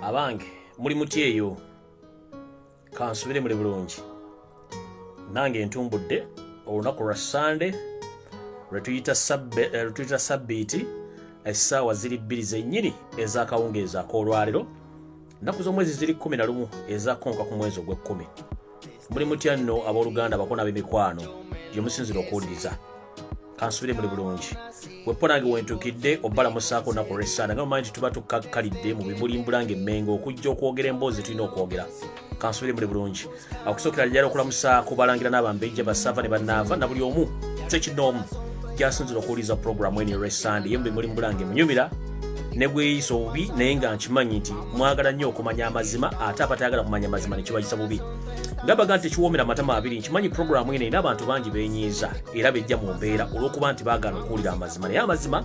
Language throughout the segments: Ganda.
Abange muli mutya eyo? Kansubire muli bulungi. Nange ntumbudde olunaku lwa Sande lwetuyita sabbiiti, essaawa ziri 2 zennyini ez'akawungeezi ak'olwaleero, nnaku z'omwezi ziri 11 ezakonka ku mwezi ogw'ekkumi. Muli mutya nno abooluganda, abakona, ab'emikwano gye musinzira okuwuliriza? Kansubire muli bulungi. Weppo nange wentuukidde obbalamusaako olunaku olw'essaana, nga mumanyi nti tuba tukkakkalidde mu bimulimbula ng'emmengo okujja okwogera emboozi tulina okwogera. Kansubire muli bulungi. Okusookera ddala okulamusaako balangira n'abambejja, basava ne bannaava na buli omu kyekinoomu gyasinzira okuwuliriza puroguramu eno olw'essande ye mu bimulimbula ng'emunyumira ne gweyisa obubi, naye nga nkimanyi nti mwagala nnyo okumanya amazima, ate abatayagala kumanya amazima ne kibayisa bubi. Nga baga nti tekiwoomera amatama abiri, nkimanyi puroguramu eno erina abantu bangi benyiiza era bejja mu mbeera olw'okuba nti baagaana okuwulira amazima, naye amazima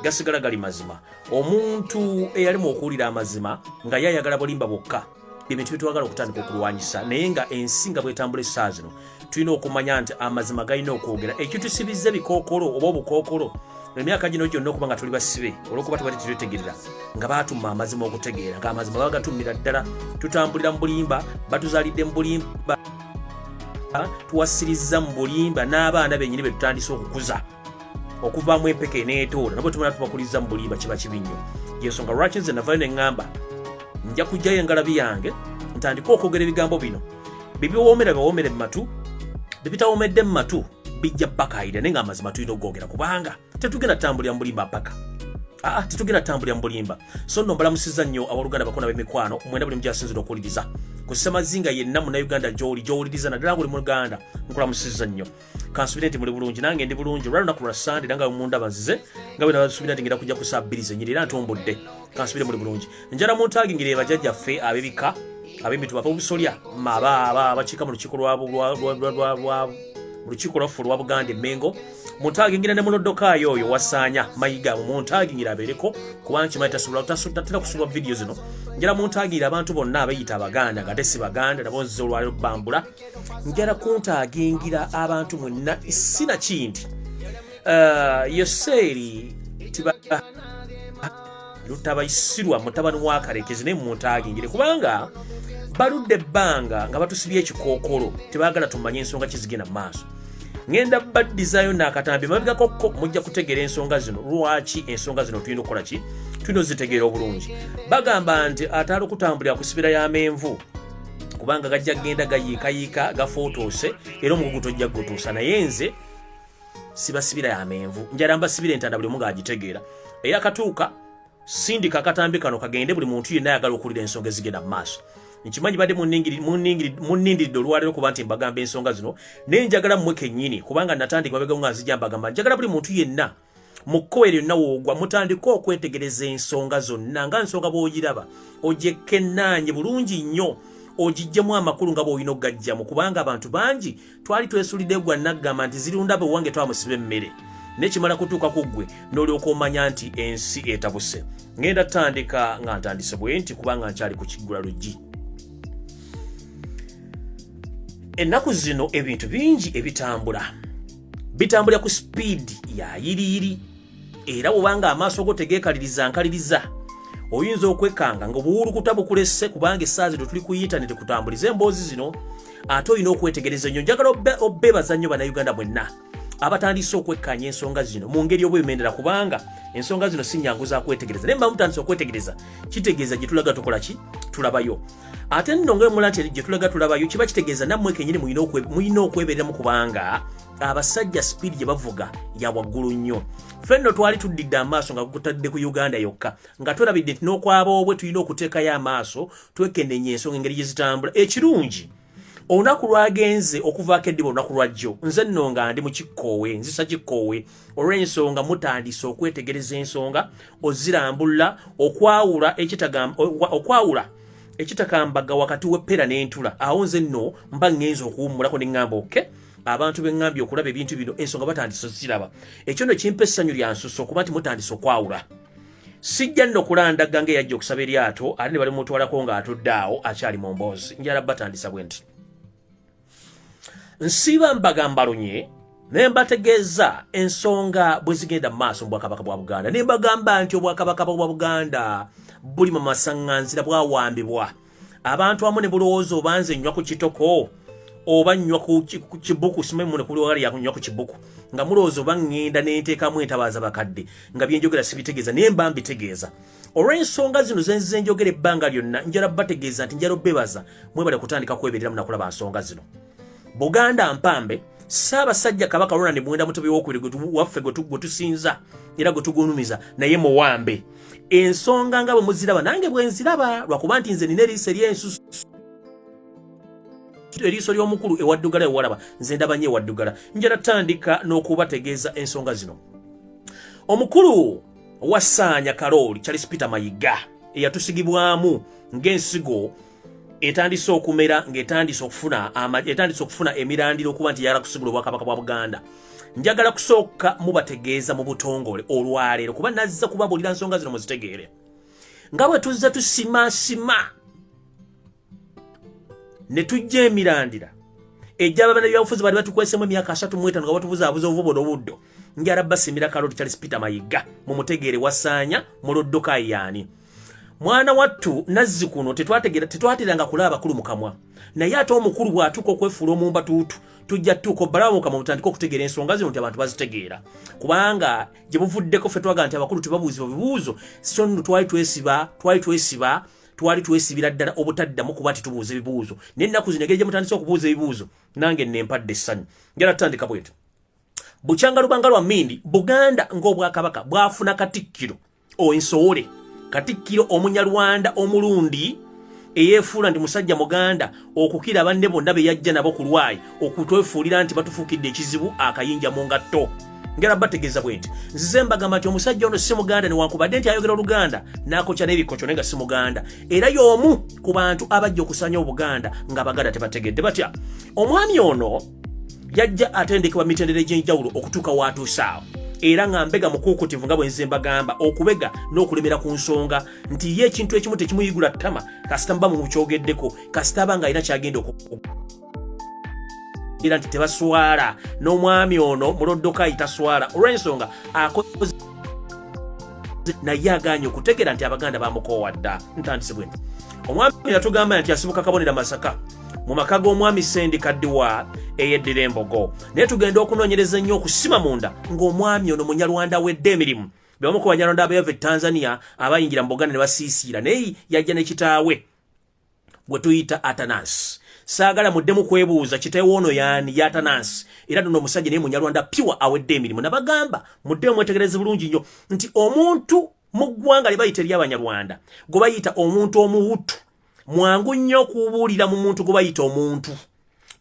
gasigala gali mazima. Omuntu eyalimu okuwulira amazima nga ye ayagala bulimba bwokka, ebintu byetwagala okutandika okulwanyisa. Naye nga ensi nga bwetambula essaawa zino, tulina okumanya nti amazima galina okwogera. Ekitusibizza ebikookolo oba obukookolo emyaka gino gyonna okuba nga tuli basibe olwokuba tuba tetwetegerera, nga baatuma amazima okutegeera nga amazima bagatumira ddala. Tutambulira mu bulimba, batuzaalidde mu bulimba, tuwasirizza mu bulimba, n'abaana bennyini be tutandise okukuza okuvaamu empeke eneetoola nabo tumala tubakuliza mu bulimba. Kiba kibi nnyo. Yensonga lwaki nze navayo ne ŋŋamba nja kujjayo engalabi yange ntandike okwogera ebigambo bino. Bibiwoomera biwoomere mu matu, bibitawoomedde mu matu bijja bakayira, naye nga amazima tulina okugogera kubanga tetugenda tutambulira mu bulimba mpaka. Aa, tetugenda tutambulira mu bulimba. So nno mbalamusizza nnyo abooluganda, bakona, b'emikwano mwena, buli mugyasinzira okuwuliriza ku Ssemazinga yenna Munnayuganda gy'oli gy'owuliriza, naddala buli Muganda, nkulamusizza nnyo. Kansubire nti muli bulungi, nange ndi bulungi. Olwa lunaku lwa Sande era nga mundaba nzize nga bwe nabasuubira nti ngenda kujja ku saa 2 zennyini, era ntumbudde. Kansubire muli bulungi. Njala muntagingire bajjajjaffe ab'ebika ab'emituba ab'obusolya aba abakiika mu lukiiko lwa mu lukiiko lwaffe olwa Buganda Emmengo. Muntagingira ne munoddokaayo oyo wasaanya Mayiga, muntagingira abeereko kubanga kimanyi tatera kusulwa vidiyo zino. Njala muntagingira abantu bonna abeeyita Abaganda nga ate si Baganda, nabo nzize olwaliro bambula. Njala kuntaagingira abantu mwenna, sina kindi. Yoseeri tiba Lutabayisirwa mutabani wa Karekezi, naye muntaagingire kubanga baludde ebbanga nga batusibye ekikookolo, tebaagala tumanye ensonga kizigenda mu maaso. Ŋŋenda baddizayo n'akatambi mabegakokko, mujja kutegeera ensonga zino, lwaki ensonga zino tulina okukola ki, tulina ozitegeera obulungi. Bagamba nti ataala okutambulira kusibira y'amenvu, kubanga gajja kugenda gayiikayiika gafootoose era omugugu tojja gutuusa. Naye nze sibasibira yamenvu, njala mbasibira entanda, buli omu ng'agitegeera. Eyakatuuka sindika akatambi kano kagende buli muntu yenna ayagala okuwulira ensonga ezigenda mu maaso. Nkimanyi badde munnindiridde olwaleero kuba nti mbagamba ensonga zino, naye njagala mmwe kennyini, kubanga natandika mabegawo nga nzija mbagamba njagala buli muntu yenna mu kkowe lyonna woogwa mutandike okwetegereza ensonga zonna nga nsonga bw'ogiraba, ogyekennaanye bulungi nnyo, ogiggyemu amakulu nga bw'olina okugajjamu, kubanga abantu bangi twali twesulidde gwa naggamba nti zirunda bwe wange twamusiba emmere, nekimala kutuuka ku ggwe n'olyoka omanya nti ensi etabuse. Ngenda tandika nga ntandise bwe nti kubanga nkyali ku kiggula luggi. Ennaku zino ebintu bingi ebitambula bitambulira ku sipiidi ya yiriyiri, era bwobanga amaaso go tegeekaliriza nkaliriza, oyinza okwekanga nga obuwulukuta bukulesse, kubanga essaawa zino tuli ku intaneti kutambuliza emboozi zino, ate olina okwetegereza ennyo. Njagala obbeebaza nnyo Bannayuganda mwenna abatandise okwekkaanya ensonga zino mu ngeri oba emendera, kubanga ensonga zino si nyangu za kwetegereza, naye mba mutandise okwetegereza kitegeeza gye tulaga tukola ki, tulabayo. Ate nno nga mula nti gye tulaga tulabayo, kiba kitegeeza nammwe kenyini mulina okwebereramu, kubanga abasajja sipiidi gye bavuga ya waggulu nnyo. Ffe nno twali tuddidde amaaso nga gutadde ku Uganda yokka, nga twerabidde nti n'okwaboobwe tulina okuteekayo amaaso twekenenya ensonga engeri gye zitambula. Ekirungi, olunaku lwagenze okuvaako eddiba olunaku lwajjo, nze nno nga ndi mu kikkoowe, nzisa kikkoowe olw'ensonga mutandise okwetegereza ensonga, ozirambulula, okwawula ekitakambaga wakati w'eppera n'entula. Awo nze nno mba ŋŋenze okuwummulako ne ŋŋamba okay, abantu be ŋŋambye okulaba ebintu bino, ensonga batandise oziraba. Ekyo nno kimpa essanyu lya nsusso okuba nti mutandise okwawula. Sijja nno kulandaga ng'eyajja okusaba eryato ate ne balimutwalako ng'atudde awo akyali mu mboozi. Njala batandisa bwe nti nsiiba mbagamba lunye ne mbategeeza ensonga bwe zigenda mu maaso mu Bwakabaka bwa Buganda, ne mbagamba nti Obwakabaka bwa Buganda Buli mu masaŋŋanzira bwawambibwa abantu amu ne bulowooza oba nze nnywa ku kitoko oba nnywa ku kibuku, simanyi mune kuliwali yakunywa ku kibuku, nga mulowooza oba ŋŋenda nenteekamu entabaaza bakadde nga byenjogera sibitegeeza, naye mba mbitegeeza. Olw'ensonga zino zenzize njogera ebbanga lyonna, njala bategeeza nti njala obbebaza, mwebale kutandika kwebereramu nakulaba nsonga zino. Buganda mpambe. Ssaabasajja Kabaka Ronald Muwenda Mutebi Wokubiri waffe gwe tusinza era gwe tugulumiza, naye muwambe. Ensonga nga bwe muziraba nange bwe nziraba, lwakuba nti nze nina eriiso eryensusu, eriiso ly'omukulu ewaddugala ewalaba, nze ndaba nnyo ewaddugala. Njala tandika n'okubategeeza ensonga zino. Omukulu Wasaanya Kalooli Charles Peter Mayiga eyatusigibwamu ng'ensigo etandise okumera, ng'etandise okufuna etandise okufuna emirandiro okuba nti yagala kusigula obwakabaka bwa Buganda, njagala kusooka mubategeeza mu butongole olwaleero, kuba nazza kubabuulira nsonga zino muzitegeere. Nga bwe tuzza tusimaasima ne tujja emirandira ejjaba bannabyabufuzi bali batukwesemu emyaka 35 nga batubuzaabuza obuvubo n'obuddo, njala basimira Kalooli Charles Peter Mayiga mumutegeere. Wasaanya muloddokayi yaani mwana wattu nazzi kuno tetwateranga kulaba bakulu mu kamwa, naye ate omukulu bw'atuuka okwefuula omumbatuutu, tujja tuuka obbalaba mu kamwa, mutandike okutegeera ensonga zino nti abantu bazitegeera. Kubanga gye buvuddeko ffe twagamba nti abakulu tebabuuzibwa bibuuzo, so nno twali twesibira ddala obutaddamu kuba nti tubuuza ebibuuzo. Naye ennaku zino engeri gye mutandise okubuuza ebibuuzo, nange nempadde essanyu. Njala tutandika bwenti: bukyanga lubanga lwa mindi, Buganda ng'obwakabaka bwafuna katikkiro ensowole, katikkiro Omunyarwanda omulundi eyeefuula nti musajja Muganda okukira banne bonna be yajja nabo ku lwayi okutwefuulira nti batufuukidde ekizibu akayinja mu ngatto. Ngera bategeeza bwe nti nzize mbagamba nti omusajja ono si Muganda, newankubadde nti ayogera Oluganda n'akokya n'ebikokyo, naye nga si Muganda, era y'omu ku bantu abajja okusanya Obuganda ng'Abaganda tebategedde batya. Omwami ono yajja atendekebwa mitendera egy'enjawulo okutuuka waatuuse awo, era nga mbega mukuukutivu, nga bwe nze mbagamba okubega n'okulemera ku nsonga nti ye ekintu ekimu tekimuyigula ttama, kasita muba mumukyogeddeko, kasita aba ng'alina kyagenda era nti tebaswala. N'omwami ono muloddokayi taswala olw'ensonga akoze, naye aganye okutegeera nti Abaganda bamukoowa dda. Ntandise bwe nti omwami yatugamba nti asibuka Kabonera Masaka mu maka g'omwami Sendi Kaddiwa eyeddira Embogo, naye tugenda okunoonyereza ennyo okusima munda ng'omwami ono Munyarwanda wedde emirimu. Bebamu ku Banyarwanda abeeva e Tanzania abayingira mu Buganda ne basiisiira, naye yajja ne kitaawe gwe tuyita Atanasi. Saagala muddemu kwebuuza kitaawe ono yaani y'Atanasi, era nno omusajja naye Munyarwanda pure awedde emirimu. Nabagamba muddemu mwetegereze bulungi nnyo nti omuntu mu ggwanga lye bayita ery'Abanyarwanda gwe bayita omuntu Omuhutu mwangu nnyo okubuulira mu muntu gwe bayita omuntu.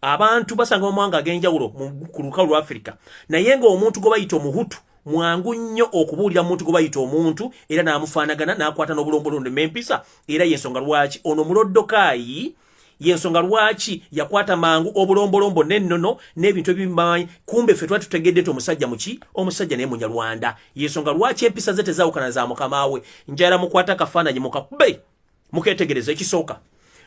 Abantu basanga mu mawanga ag'enjawulo ku lukalu lwa Afirika, naye ng'omuntu gwe bayita Omuhutu mwangu nnyo okubuulira muntu gwe bayita omuntu, era n'amufaanagana n'akwata n'obulombolombo n'empisa. Era yensonga lwaki ono muloddokaayi, yensonga lwaki yakwata mangu obulombolombo n'ennono n'ebintu ebimanyi. Kumbe ffe twali tutegedde nti omusajja muki, omusajja naye Munyarwanda, yensonga lwaki empisa ze tezaawukana za mukama we. Njala mukwata akafaananyi mukakube muketegereza. Ekisooka,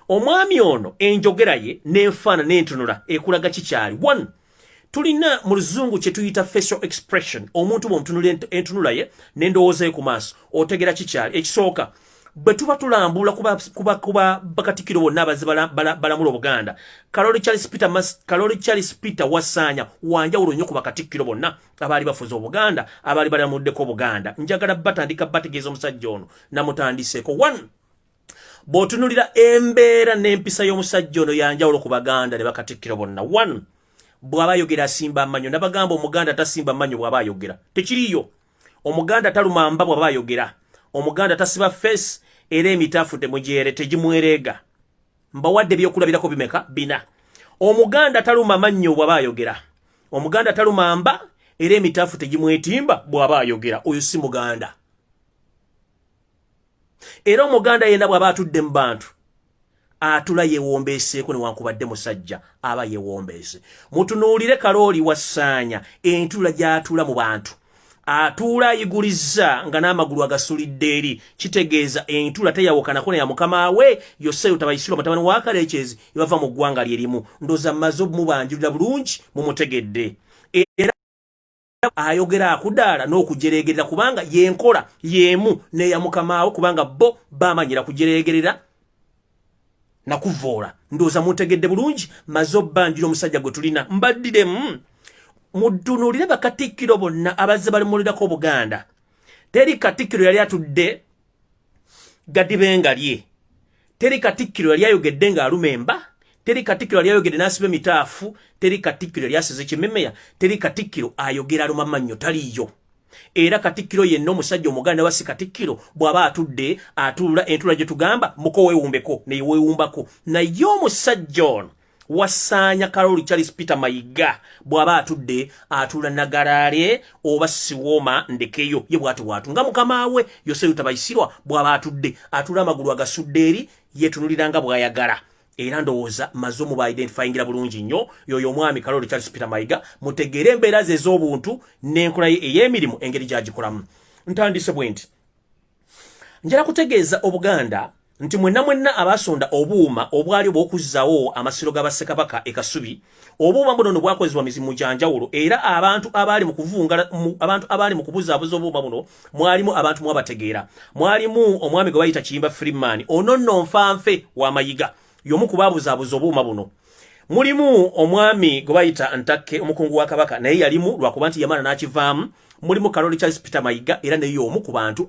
omwami ono enjogera ye n'enfaana n'entunula ekulaga kikyali one. Tulina mu Luzungu kye tuyita facial expression. Omuntu bw'omutunula entunula ye n'endowooza ye ku maaso, otegera kikyali. Ekisooka, bwe tuba tulambula kuba bakatikkiro bonna abazze balamula Obuganda, Kaloli Charles Peter Wasaanya wanjawulo nnyo ku bakatikkiro bonna abaali bafuze Obuganda, abaali balamuddeko Obuganda. Njagala batandika bategeeza omusajja ono namutandiseeko. One, bw'otunulira embeera n'empisa y'omusajja ono, yanjawulo ku Baganda ne bakatikkiro bonna. One, bw'aba ayogera asimba amannyo. Nabagamba Omuganda tasimba mannyo bw'aba ayogera, tekiriyo. Omuganda taluma mba bw'aba ayogera. Omuganda tasiba face, era emitaafu temugyere tegimwereega. Mbawadde ebyokulabirako bimeka? Bina. Omuganda taluma mannyo bw'aba ayogera, Omuganda taluma mba, era emitaafu tegimwetimba bw'aba ayogera. Oyo si Muganda. Era Omuganda yenna bw'aba atudde mu bantu atula yewombeeseeko, newankubadde musajja aba yewombeese. Mutunuulire Kalooli Wasaanya, entula gy'atula mu bantu, atuula ayigulizza nga n'amagulu agasulidde eri, kitegeeza entula teyawukanako neya mukama we Yoseyo Tabayisirwa, mutabani wa Kalekyezi, ebava mu ggwanga lyerimu. Ndoza mmaze obumubanjulira bulungi, mumutegedde. Era Ayogera akudaala n'okujereegerera, kubanga yenkola y'emu n'eya mukamaawe, kubanga bo bamanyira kujereegerera nakuvoola. Ndowooza muntegedde bulungi. Maze obbanjula omusajja gwe tulina, mbaddiremu mutunuulire bakatikkiro bonna abazze balimulirako Obuganda. Teri katikkiro yali atudde gadibenga lye, teri katikkiro yali ayogedde ng'aluma emba, teri katikkiro yali ayogedde n'asiba emitaafu, teri katikkiro yali asize kimemeya, teri katikkiro ayogera aluma mannyo, taliiyo. Era katikkiro yenna omusajja Omuganda wasi katikkiro bw'aba atudde, atuula entula gye tugamba muko weewumbeko neweewumbako. Naye omusajja ono Wasaanya Kaloli Charles Peter Mayiga bw'aba atudde, atuula nagalaale oba siwooma ndekeyo ye bw'ati bw'atu nga mukama we Yosefu Tabayisirwa bw'aba atudde, atuula amagulu agasudde eri, yeetunulira nga bw'ayagala. Era ndowooza maze omuba identifyingira bulungi nnyo. Yoyo omwami Kaloli Charles Peter Mayiga. Mutegeere embeera ze ez'obuntu n'enkola ye ey'emirimu, engeri gy'agikolamu. Ntandise bwe nti, njala kutegeeza Obuganda nti mwenna mwenna abasonda obuuma obwali obw'okuzzaawo amasiro ga Bassekabaka e Kasubi, obuuma buno no bwakozesebwa mizimu gya njawulo. Era abantu abaali mu kuvunga, abantu abaali mu kubuzaabuza obuuma buno, mwalimu abantu mwabategeera. Mwalimu omwami gwe bayita Kiyimba Freeman, ono nno nfanfe wa Mayiga, y'omu ku baabuzaabuza obuuma buno. Mulimu omwami gwe bayita Ntakke, omukungu wa Kabaka, naye yalimu lwakuba nti yamala n'akivaamu. Mulimu Kaloli Charles Peter Mayiga, era naye y'omu ku bantu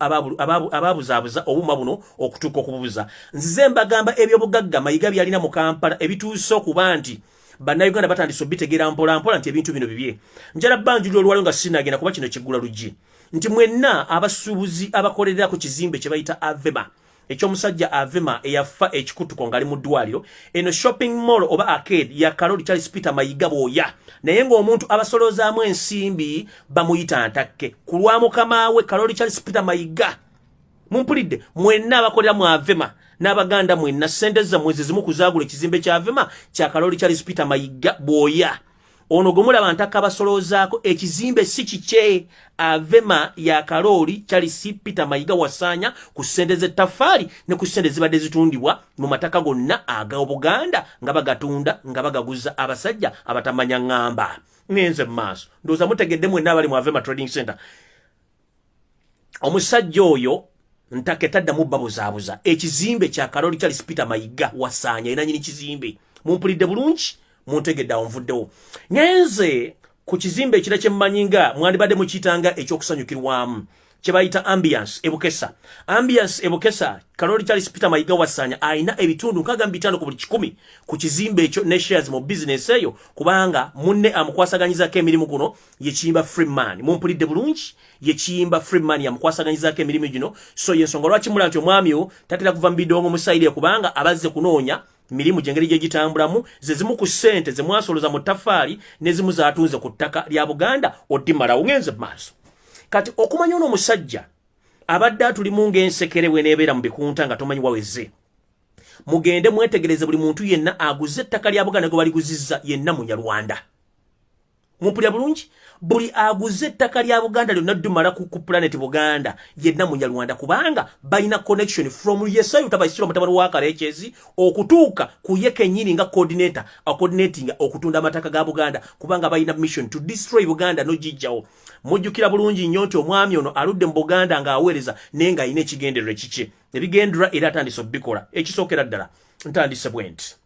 ababuzaabuza obuuma buno okutuuka okububuza. Nzize mbagamba ebyobugagga Mayiga byalina mu Kampala ebituuse okuba nti Bannayuganda batandise obitegeera mpolampola nti ebintu bino bibye. Njala banjulira olwaliro nga sinagenda, kuba kino kiggula luggi, nti mwenna abasuubuzi abakolerera ku kizimbe kye bayita Avema, ekyomusajja Avema eyafa ekikutuko ng'ali mu ddwaliro, eno shopping mall oba arcade ya Kaloli Charles Peter Mayiga bwoya, naye ng'omuntu abasoloozaamu ensimbi bamuyita Ntakke ku lwa mukama we Kaloli Charles Peter Mayiga. Mumpulidde mwenna abakolera mu Avema n'Abaganda mwenna, ssente zammwe ze zimu kuzaagula ekizimbe kya Avema kya Kaloli Charles Peter Mayiga bwoya. Ono gwe mulaba Ntaka abasoloozaako ekizimbe si kikye. Avema ya Kalooli Charles Peter Mayiga Wasaanya ku ssente z'ettaffaali ne ku ssente zibadde zitundibwa mu mataka gonna ag'Obuganda, nga bagatunda nga bagaguza abasajja abatamanya ŋŋamba. Ŋŋenze mu maaso. Ndowooza mutegedde mwenna abali mu Avema Trading Center, omusajja oyo Ntake taddamu babuzaabuza. Ekizimbe kya Kaloli Charles Peter Mayiga Wasaanya, era nyini kizimbe. Mumpulidde bulungi, muntegedde? Awo nvuddewo, ngenze ku kizimbe ekira kyemmanyi nga mwandibadde mukiyitanga ekyokusanyukirwamu, kye bayita Ambiance Ebukesa. Ambiance Ebukesa, Kaloli Charles Peter Mayiga Wasaanya alina ebitundu 65 ku buli 100 ku kizimbe ekyo ne shares mu bizinesi eyo, kubanga munne amukwasaganyizako emirimu guno ye Kiyimba Freeman. Mumpulidde bulungi? Ye Kiyimba Freeman yamukwasaganyizako emirimu gino. So yensonga lwaki mula nti omwami o tatera kuva mu bidongo musayire, kubanga abazze kunoonya mirimu gyengeri gye gitambulamu. Ze zimu ku ssente ze mwasoloza mu ttafaali n'ezimu zaatunze ku ttaka lya Buganda oddimalawo. Ngenze maaso kati okumanya ono omusajja abadde atulimu ng'ensekere bweneebeera mu bikunta nga tomanyi waweze. Mugende mwetegereze, buli muntu yenna aguze ettaka lya Buganda gwe baliguzizza yenna Munyarwanda. Mumpulira bulungi? Buli aguze ettaka lya Buganda lyonna ddumala ku planet Buganda yenna Munyarwanda, kubanga balina connection from Yesayu Tabaisirwa mutabani wa Karekyezi okutuuka ku ye kennyini nga coordinator acoordinating okutunda amataka ga Buganda, kubanga balina mission to destroy Buganda nogijjawo. Mujjukira bulungi nnyo nti omwami ono aludde mu Buganda ng'aweereza, naye ng'alina ekigendererwa ekikye, ebigendererwa era atandise obikola. Ekisookera ddala, ntandise bwe nti,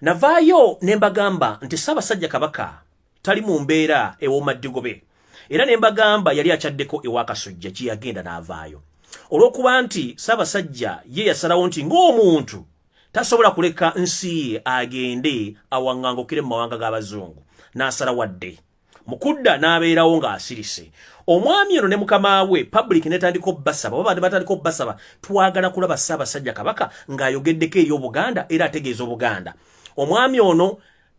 navaayo ne mbagamba nti Ssaabasajja Kabaka tali mu mbeera ew'omaddigobe, era ne mbagamba yali akyaddeko ewa Kasujja gye yagenda n'avaayo, olw'okuba nti Ssaabasajja ye yasalawo nti ng'omuntu tasobola kuleka nsi ye agende awaŋŋangukire mu mawanga g'abazungu, n'asala wadde mukudda n'abeerawo ng'asirise. Omwami ono ne mukama we public netandika obbasaba, oba batandika obbasaba, twagala kulaba Ssaabasajja Kabaka ng'ayogeddeko eri Obuganda era ategeeza Obuganda. Omwami ono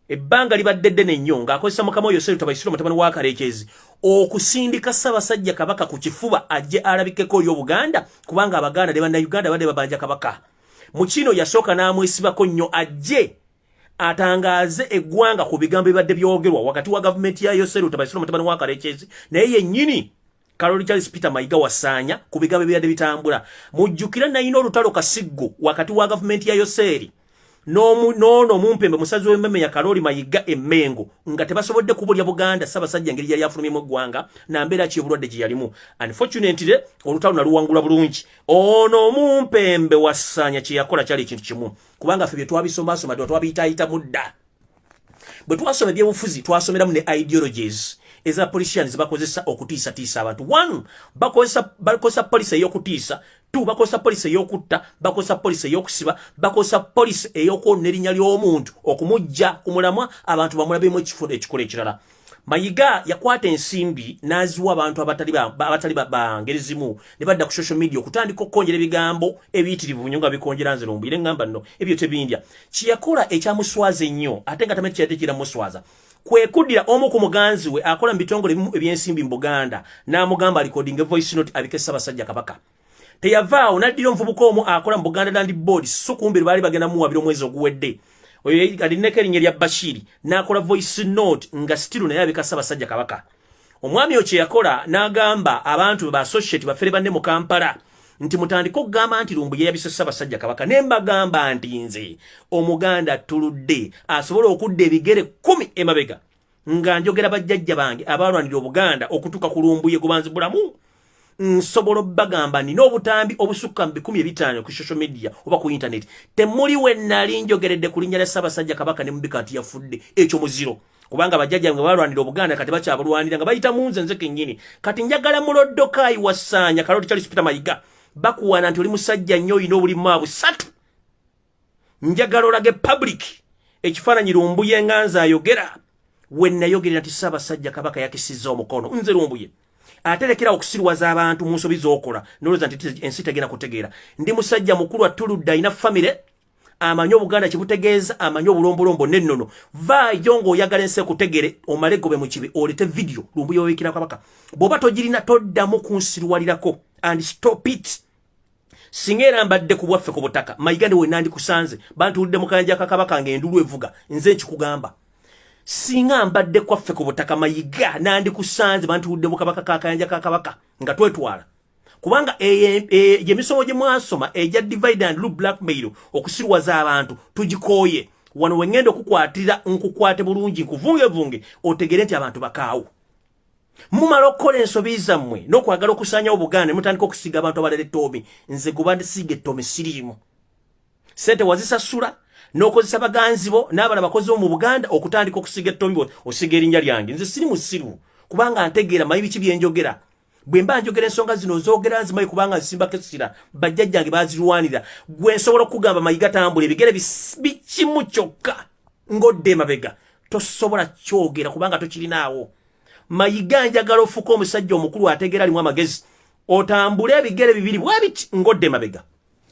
ebbanga libadde ddene nnyo ng'akozesa mukama oyo Yosefu Tabaisirwa mutabani wa Karekyezi okusindika Ssaabasajja Kabaka ku kifuba ajje alabikeko eri Obuganda, kubanga Abaganda ne Bannayuganda badde babanja Kabaka. Mu kino yasooka n'amwesibako nnyo ajje atangaaze eggwanga ku bigambo ebibadde byogerwa wakati wa gavumenti ya Yoseru Tabaisirwa mutabani wa Karekyezi naye yennyini Kaloli Charles Peter Mayiga Wasaanya ku bigambo ebibadde bitambula. Mujjukira nayina olutalo kasiggo wakati wa gavumenti ya Yoseeri N'ono omumpembe musazi w'emmeme ya Kalooli Mayiga Emmengo nga tebasobodde kubulya Buganda Ssaabasajja engeri yali afulumyemu eggwanga na mbeera ki obulwadde gye yalimu. Unfortunately, olutalo naluwangula bulungi. Ono omumpembe wassaanya kye yakola kyali ekintu kimu, kubanga ffe bye twabisomasoma dda twabiyitaayitamu dda. Bwe twasoma ebyobufuzi, twasomeramu ne ideologies eza politicians bakozesa okutiisatiisa abantu. One, bakozesa policy ey'okutiisa. Two, bakozesa policy ey'okutta, bakozesa policy ey'okusiba, bakozesa policy ey'okwonona erinnya ly'omuntu okumujja ku mulamwa, abantu bamulabemu ekifo ekikola ekirala. Mayiga yakwata ensimbi n'aziwa abantu abatali ba ngeri zimu ne badda ku social media okutandika okukonjera ebigambo ebiyitirivu nnyo nga bikonjera nze Lumbuye. Ngamba nno ebyo tebindya. Kyeyakola ekyamuswaza ennyo, ate nga tamanyi kyeyadde kiramuswaza, kwe kuddira omu ku muganzi we akola mu bitongole ebimu ebyensimbi mu Buganda n'amugamba alikodinga voice note abike Ssaabasajja Kabaka. Teyavaawo, n'addira omuvubuka omu akola mu Buganda Land Board, so kumbe baali bagenda muwabira omwezi oguwedde, oyo alineko erinnya lya Bashiri, n'akola voice note nga still naye abika Ssaabasajja Kabaka. Omwami oyo kye yakola, n'agamba abantu ba associate bafere banne mu Kampala nti mutandike okugamba nti Lumbuye yabise Ssaabasajja Kabaka. Ne mbagamba nti nze Omuganda tuludde asobola okudda ebigere 10 emabega nga njogera bajjajja bange abalwanira Obuganda okutuuka ku Lumbuye gubanzi bulamu. Nsobola obbagamba nina obutambi obusukka mu 500 ku social media oba ku internet, temuli we nali njogeredde ku linnya lya Ssaabasajja Kabaka ne mubika nti yafudde. Ekyo muziro, kubanga bajjajja nga balwanira Obuganda kati bakyabulwanira nga bayita mu nze, nze kennyini. Kati njagala Muloddokayi Wasaanya Kaloti Charles Peter Mayiga, bakuwaana nti oli musajja nnyo, olina obulimu busatu. Njagala olage public ekifaananyi Lumbuye nga nze ayogera we nayogerera nti Ssaabasajja Kabaka yakisizza omukono. Nze Lumbuye aterekera okusirwaza abantu mu nsobi z'okola nolowooza nti ensi tegenda kutegeera. Ndi musajja mukulu attuludde, alina famire, amanyi Obuganda kibutegeeza, amanyi obulombolombo n'ennono. Vaayo ng'oyagala ensi ekutegere, omale gobe mu kibi, oleete vidiyo Lumbuye weweekera Kabaka. Bw'oba togirina, toddamu kunsirwalirako and stop it. Singa era mbadde ku bwaffe ku butaka, Mayiga, ne wenandikusanze bantuulidde mu kayanja ka Kabaka ng'endulu evuga. Nze nkikugamba, singa mbadde kwaffe ku butaka, Mayiga, nandikusanze bantuulidde mu kabaka kakayanja ka Kabaka nga twetwala, kubanga emisomo gye mwasoma egya divide and rule, blackmail, okusirwaza abantu, tugikooye. Wano wengenda okukwatirira, nkukwate bulungi, nkuvungevunge, otegere nti abantu bakaawo. Mumala okukola ensobi zammwe n'okwagala okusaanyawo Obuganda ne mutandika okusiiga abantu abalala ettoomi. Nze guba ndisiiga ettoomi siriimu. Sente wazisasula n'okozesa baganzi bo n'abala bakozi bo mu Buganda okutandika okusiiga ettoomi, osiiga erinnya lyange. Nze siri musiru, kubanga ntegeera, manyi biki byenjogera. Bwe mba njogera ensonga zino, nzogera nzimanyi, kubanga nsimbako essira bajjajjange bazirwanira. Gwe nsobola okugamba, Mayiga, tambula ebigere bikimu kyokka ng'odda emabega, tosobola kyogera kubanga tokirinaawo. Mayiga, njagala ofuuka omusajja omukulu ategeera, alimu amagezi, otambule ebigere bibiri bwebiti ng'odda emabega,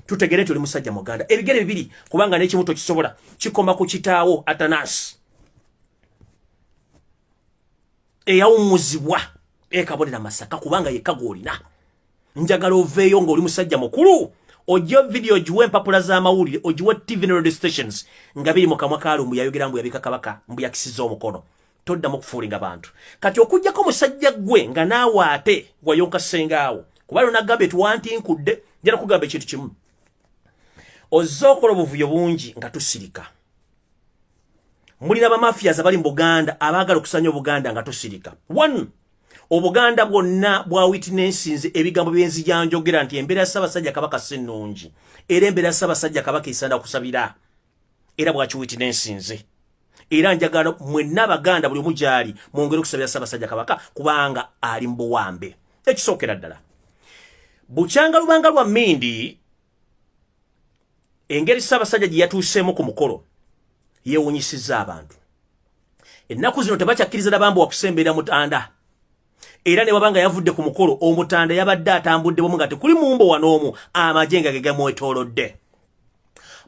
tutegere nti oli musajja Muganda. Ebigere bibiri, kubanga n'ekimu tokisobola, kikoma ku kitaawo Atanasi eyawummuzibwa ekabonera Masaka, kubanga yekka gw'olina. Njagala oveeyo ng'oli musajja mukulu, ojje video ogiwe empapula z'amawulire, ogiwe TV ne radio stations nga biri mu kamwa ka Lumbu yayogera mbu yabika Kabaka, mbu yakisiza omukono. Toddamu kufuulinga bantu. Kati okugjako musajja ggwe nga naawe ate wayonka ssengaawo, kuba lonagambye tiwantinkudde. Njala kugamba ekintu kimu: ozze okola obuvuyo bungi nga tusirika. Mulina ba mafias abali mu Buganda abaagala okusanya Obuganda nga tusirika. One, Obuganda bwonna bwa witnessinze ebigambo byenzija njogera nti embeera ya Ssaabasajja Kabaka si nnungi, era embeera ya Ssaabasajja Kabaka esanda kusabira, era bwakiwitnessinze. Era njagala mwenna Abaganda buli omu gyali mwongere okusabira Ssaabasajja Kabaka, kubanga ali mu buwambe. Ekisookera ddala, bukyanga lubanga lwa mmindi, engeri Ssaabasajja gye yatuuseemu ku mukolo yeewunyisizza abantu. Ennaku zino tebakyakkiriza nabambi wakusemberera mutanda, era ne wabanga yavudde ku mukolo, omutanda yabadde atambudde bumu nga tekuli mumbo wanoomu, amagye nga ge gamwetoolodde.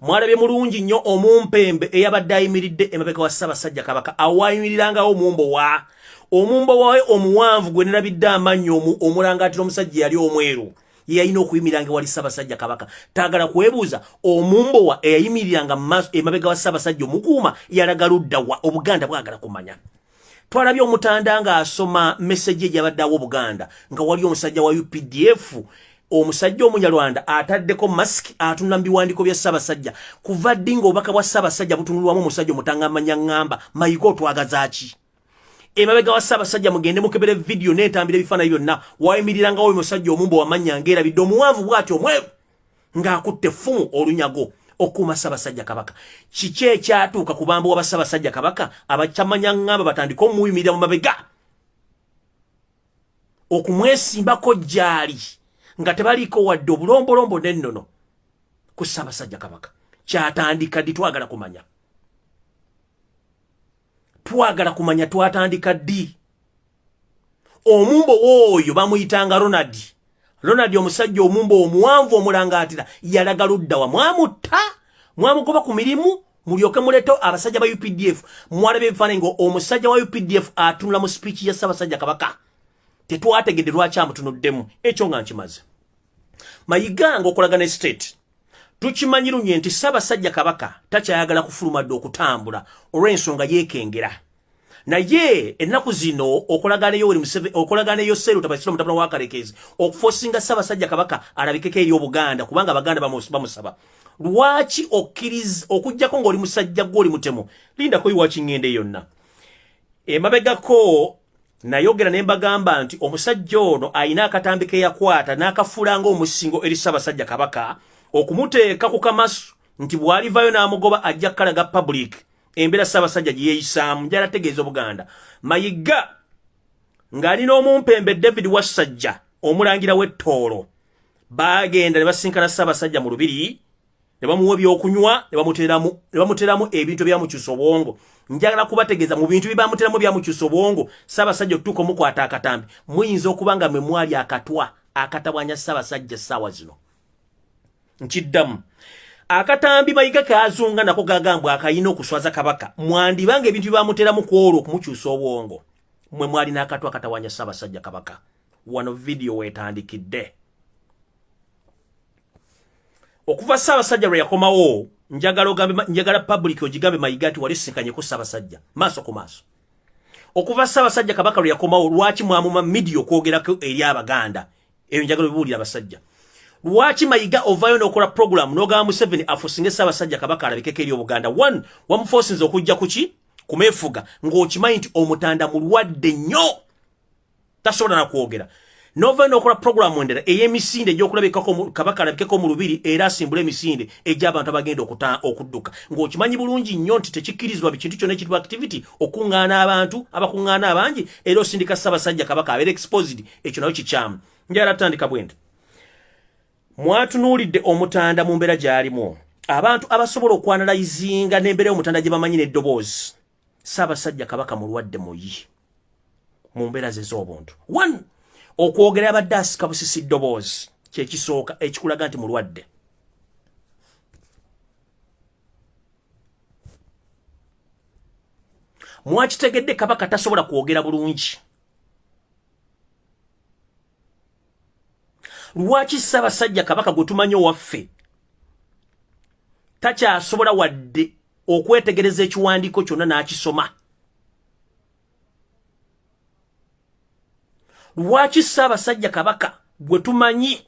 Mwalabye mulungi nnyo omumpembe eyabadde ayimiridde emabega wa Ssaabasajja Kabaka, awayimirirangawo omumbo wawe omuwanvu gwe nerabidde amannyo, omulangaatira omusajja yali omweru, ye yalina okuyimiriranga ewali Ssaabasajja Kabaka. Taagala kwebuuza omumbowa eyayimiriranga emabega wa Ssaabasajja omukuuma yalaga ludda wa. Obuganda bwagala kumanya. Twalabye omutanda ng'asoma message egyabaddeawo Obuganda nga wali omusajja wa UPDF. Omusajja Omunyarwanda ataddeko masiki atunula mu biwandiiko bya Ssaabasajja. Kuva ddi ng'obubaka bwa Ssaabasajja butunulwamu omusajja omutangamanya ŋŋamba? Mayiga, otwagaza ki? Emabega wa Ssaabasajja mugende mukebere vidiyo n'entambira ebifaananyi byonna, wayimiriranga oyo musajja omumbo wamanya ng'erabidde, omuwanvu bw'ati, omweru, ng'akutte effumu olunyago okukuuma Ssaabasajja Kabaka. Kiki ekyatuuka ku bambu wa Ssaabasajja Kabaka abakyamanya ŋŋamba batandike omuyimirira mu mabega okumwesimbako gyali nga tebaliiko wadde obulombolombo n'ennono ku Ssaabasajja Kabaka? Kyatandika ddi? Twagala kumanya, twagala kumanya twatandika ddi. Omumbo wooyo bamuyitanga Ronald. Ronald, omusajja omumbo omuwanvu omulangaatira, yalaga ludda wa? Mwamutta, mwamugoba ku mirimu, mulyoke muleete abasajja ba UPDF. Mwalaba ebifaananyi nga omusajja wa UPDF atunula mu speech ya Ssaabasajja Kabaka. Tetwategedde lwaki amutunuddemu. Ekyo nga nkimaze. Mayiga nga okolaga ne state, tukimanyi lunye nti Ssaabasajja Kabaka takyayagala kufuluma dde okutambula olw'ensonga yeekengera. Naye ennaku zino okolagana Yoweri Museveni, okolagana Yoweri Tabasira mutabani wa Kalekezi, okuforcinga Ssaabasajja Kabaka alabikeko eri Obuganda, kubanga Abaganda bamusaba. Lwaki okkiriza okugjako ng'oli musajja gwe oli mutemu? Lindako iwaki ŋŋende yonna emabegako. Nayogera ne mbagamba nti omusajja ono ayina akatambi ke yakwata n'akafuula ng'omusingo eri Ssaabasajja Kabaka okumuteeka ku kamasu, nti bw'alivayo n'amugoba ajja kukalaga public embeera Ssaabasajja gye yeeyisaamu. Njala tegeeza Obuganda, Mayiga ng'alina omumpembe David Wassajja, omulangira w'Ettoolo, baagenda ne basinkana Ssaabasajja mu lubiri ne bamuwa ebyokunywa ne bamuteramu ebintu ebyamukyusa obwongo. Njagala kubategeeza, mu bintu byebamuteramu byamukyusa obwongo, Ssaabasajja otutuuka omukwata akatambi, muyinza okuba nga mwe mwali akatwa akatabwanya Ssaabasajja essaawa zino. Nkiddamu, akatambi Mayiga kazunga nako gagambwa akayina okuswaza Kabaka, mwandibanga ebintu byebamuteramu ku olwo okumukyusa obwongo, mwe mwali n'akatwa akatawanya Ssaabasajja Kabaka. Wano vidiyo weetandikidde. Okuva Ssaabasajja lwe yakomawo, njagala ogambe, njagala public ogigambe, Mayiga, nti wali sinkanyeko Ssaabasajja maaso ku maaso. Okuva Ssaabasajja Kabaka lwe yakomawo, lwaki mwamuma media okwogerako eri Abaganda? Eyo njagala obibuulira abasajja. Lwaki Mayiga ovaayo n'okola program n'ogamba Museveni aforcinge Ssaabasajja Kabaka alabikeko eri Obuganda? One, wamuforcinze okujja kuki kumeefuga ng'okimanyi nti Omutanda mulwadde nnyo, tasobola nakwogera. Nova nokola programu endala ey'emisinde egy'okulabikako Kabaka alabikeko mu lubiri era asimbule emisinde egy'abantu abagenda okudduka, ng'okimanyi bulungi nnyo nti tekikkirizibwa kintu kyonna ekitibwa activity okuŋŋaana abantu abakuŋŋaana abangi, era osindika Ssaabasajja Kabaka abeera exposed. Ekyo nayo kikyamu. Njagala tutandika bwe nti mwatunuulidde Omutanda mu mbeera gy'alimu, abantu abasobola okuanalyzinga n'embeera y'Omutanda gye bamanyi n'eddoboozi. Ssaabasajja Kabaka mulwadde muyi mu mbeera ze z'obuntu. One, okwogera yabadde asika busisi ddoboozi, kyekisooka ekikulaga nti mulwadde. Mwakitegedde, Kabaka tasobola kwogera bulungi. Lwaki Ssaabasajja Kabaka gwe tumanyi owaffe takyasobola wadde okwetegereza ekiwandiiko kyonna n'akisoma? Lwaki Ssaabasajja Kabaka gwe tumanyi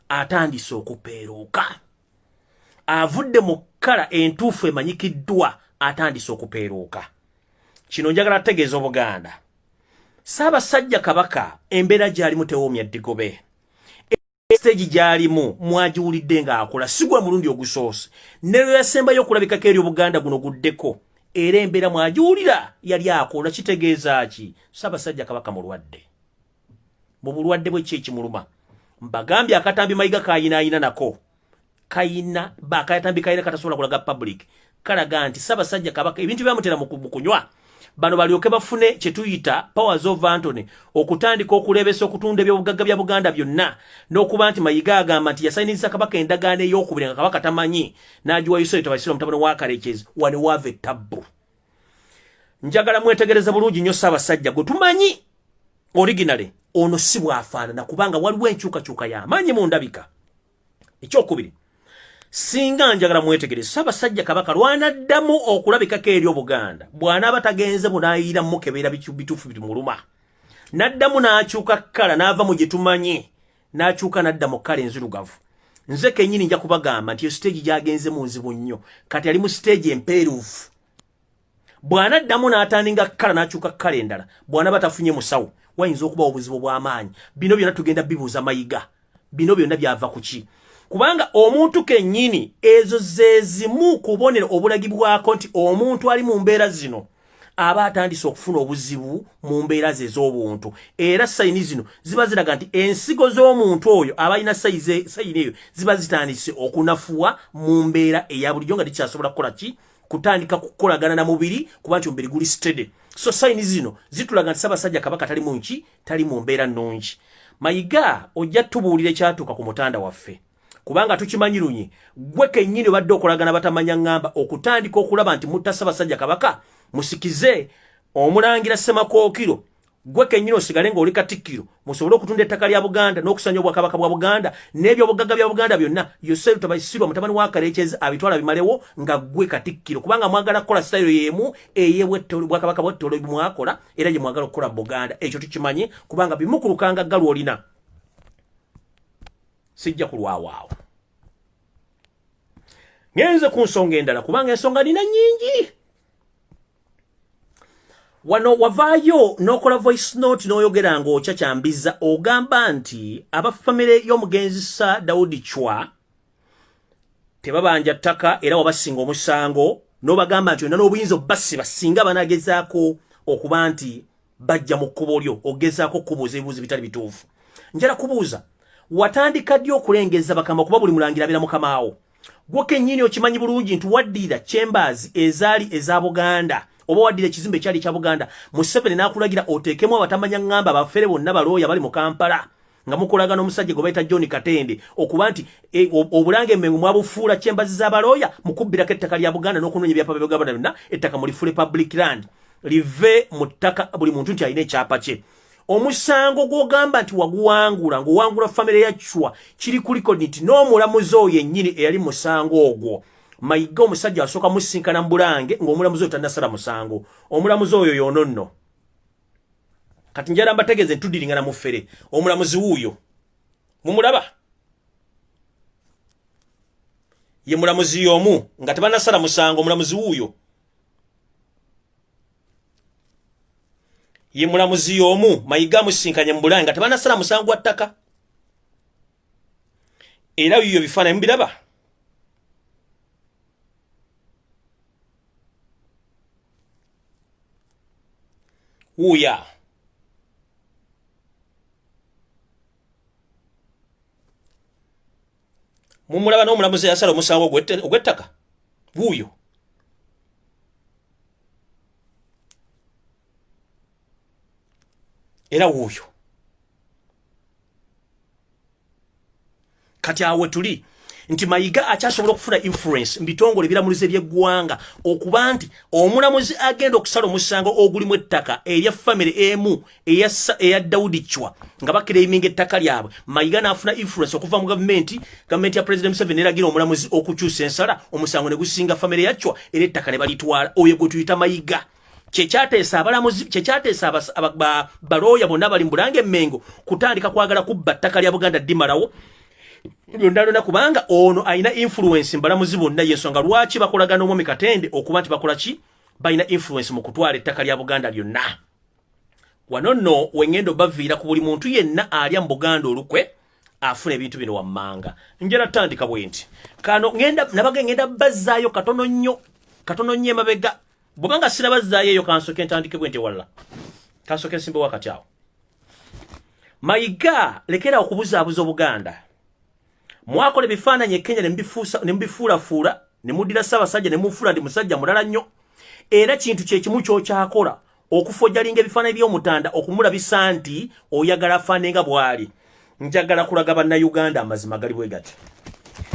atandise okupeeruuka, avudde mu kkala entuufu emanyikiddwa, atandise okupeeruuka? Kino njagala tegeeza Obuganda, Ssaabasajja Kabaka embeera gy'alimu tewoomya ddigobe. Stage gy'alimu mwagiwulidde ng'akola, si gwe mulundi ogusoose, ne lwe yasembayo okulabikako eri Obuganda guno guddeko, era embeera mwagiwulira yali akola. Kitegeeza ki? Ssaabasajja Kabaka mulwadde. Mu bulwadde bwe ki ekimuluma? Mbagambye, akatambi Mayiga kayinaayina nako kayina bakatambi kayina katasobola kulaga public, kalaga nti Ssaabasajja Kabaka ebintu byamutera mu kunywa bano balyoke bafune kyetuyita powers of attorney okutandika okulebesa okutunda ebyobugagga bya Buganda byonna, n'okuba nti Mayiga agamba nti yasayiniza Kabaka endagaano ey'okubiri nga Kabaka tamanyi, n'agiwa Yusuf Tabasira mutabani wa Kalekezi. Wano waava ettabbu. Njagala mwetegereze bulungi nnyo, Ssaabasajja gwe tumanyi originally ono si bw'afaanana, kubanga waliwo enkyukakyuka y'amaanyi mu ndabika. Ekyokubiri, singa njagala mwetegereze, Ssaabasajja Kabaka lwanaddamu okulabikako eri Obuganda, bw'anaaba tagenze bunaayira mukebera bituufu bitumuluma, n'addamu n'akyuka kkala n'ava mu gye tumanyi. N'akyuka n'adda mu color enzirugavu. Nze kennyini nja kubagamba nti eyo stage gy'agenze mu nzibu nnyo. Kati ali mu stage empeeruufu. Bw'anaddamu n'aturninga color, n'akyuka color endala, bw'anaba tafunye musawo, wayinza okubawo obuzibu bw'amaanyi. Bino byonna tugenda bibuuza Mayiga. Bino byonna byava ku ki? Kubanga omuntu kennyini, ezo ze zimu ku bubonero obulagibwako nti omuntu ali mu mbeera zino aba atandise okufuna obuzibu mu mbeera ze ez'obuntu. Era sign zino ziba ziraga nti ensigo z'omuntu oyo aba alina sign eyo ziba zitandise okunafuwa mu mbeera eya bulijjo, nga tikyasobola kukola ki, kutandika kukolagana na mubiri, kuba nti omubiri guli steady. So sign zino zitulaga nti Ssaabasajja Kabaka tali mu nki, tali mu mbeera nnungi. Mayiga, ojja tubuulira ekyatuuka ku mutanda waffe, kubanga tukimanyi lunye gwe kennyini obadde okolagana batamanya ŋŋamba okutandika okulaba nti mutta Ssaabasajja Kabaka, musikize omulangira Ssemakookiro, gwe kennyini osigale ng'oli katikkiro, musobole okutunda ettaka lya Buganda n'okusanya obwakabaka bwa Buganda n'ebyobugagga bya Buganda byonna. Yoseri Tabaisirwa mutabani wa Karekyezi abitwala bimalewo nga gwe katikkiro, kubanga mwagala kukola sitayiro y'emu ey'obwakabaka bw'ettolo mwakola, era gye mwagala okukola Buganda. Ekyo tukimanyi, kubanga bimukulukanga ggalu olina. Sijja kulwawaawo, ngenze ku nsonga endala, kubanga ensonga nina nnyingi. Wano wavaayo n'okola voice note n'oyogera ng'okya kyambiza, ogamba nti abafamire y'omugenzi Sir Daudi Chwa tebabanja ttaka, era wabasinga omusango n'obagamba nti olina n'obuyinza obbasiba singa banagezaako okuba nti bajja mu kkubo lyo ogezaako okubuuza ebibuuzo bitali bituufu. Njala kubuuza, watandika ddi okulengeza bakama? Kuba buli mulangira abeera mukamaawo. Gwo kennyini okimanyi bulungi nti waddira chambers ezaali eza Buganda, oba waddira ekizimbe ekyali ekya Buganda, Museveni n'akulagira oteekemu abatamanya ŋŋamba, abafere bonna, balooya bali mu Kampala, nga mukolagana omusajja gwe bayita John Katende, okuba nti obulange Emmengo mwabufuula chambers z'abalooya, mukubbirako ettaka lya Buganda n'okunoonya ebyapa bya Buganda byonna, ettaka mulifuule public land, live mu ttaka buli muntu nti alina ekyapa kye. Omusango gw'ogamba nti waguwangula, ng'owangula famire ya Chwa, kiri kuliko nti n'omulamuzi oyo yennyini eyali musango ogwo, Mayiga, omusajja asooka musinkana mu Bulange ng'omulamuzi oyo tannasala musango. Omulamuzi oyo yoono nno. Kati njala mbategeeze ntuddiringana mu ffere. Omulamuzi wuuyo mumulaba, ye mulamuzi y'omu nga tebannasala musango. Omulamuzi wuuyo, ye mulamuzi y'omu Mayiga amusinkanye mu Bulange nga tebannasala musango gwa ttaka. Era biyo bifaananyi mubiraba. Wuuya mumulaba n'omulamuzi eyasala omusango ogw'ettaka wuuyo. Era wuuyo. Kati awe tuli nti Mayiga akyasobola okufuna influence mu bitongole ebiramulizi ebyeggwanga, okuba nti omulamuzi agenda okusala omusango ogulimu ettaka erya famire emu eya Daudi Chwa nga baclaiminga ettaka lyabwe, Mayiga n'afuna influence okuva mu gavumenti. Gavumenti ya President Museveni eragira omulamuzi okukyusa ensala, omusango ne gusinga famire ya Chwa, era ettaka ne balitwala. Oyo gwe tuyita Mayiga. Kyekyateesa abalamuzi, kyekyateesa balooya bonna bali mu Bulange Emmengo kutandika kwagala kubba ttaka lya Buganda ddimalawo lyonna lyonna, kubanga ono alina influence mu balamuzi bonna. Yensonga lwaki bakolagana omwami Katende okuba nti bakola ki, balina influence mu kutwala ettaka lya Buganda lyonna. Wano nno wengendo baviira ku buli muntu yenna alya mu Buganda olukwe afuna ebintu bino wammanga. Njala tandika bwe nti kano ngenda nabage ngenda bazzaayo katono nnyo, katono nnyo emabega. Bwobanga sinabazzaayo eyo, kansoke ntandike bwe nti walla kansoke nsimbe wakati awo. Mayiga, lekera okubuzaabuza Obuganda. Mwakola ebifaananyi e Kenya ne mubifuulafuula, ne muddira Ssaabasajja ne mufuula ndi musajja mulala nnyo. Era kintu kyekimu kyokyakola okufojalinga ebifaananyi by'omutanda okumulabisa nti oyagala afaane nga bw'ali. Njagala kulaga Bannayuganda amazima gali bwe gati: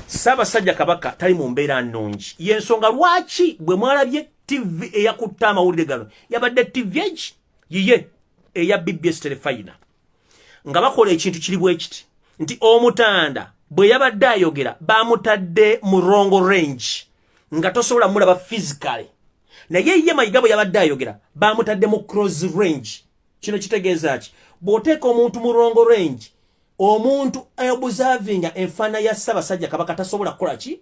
Ssaabasajja Kabaka tali mu mbeera nnungi. Yensonga lwaki bwe mwalabye TV eyakutta amawulire gano yabadde TV egi yiye eya BBS Terefayina, nga bakola ekintu kiri bwe kiti nti omutanda bwe yabadde ayogera bamutadde mu wrong range, nga tosobola mulaba physically, naye ye Mayiga bwe yabadde ayogera bamutadde mu close range. Kino kitegeeza ki? Bw'oteeka omuntu mu wrong range Omuntu observinga enfaana ya Ssaabasajja Kabaka tasobola kukola ki?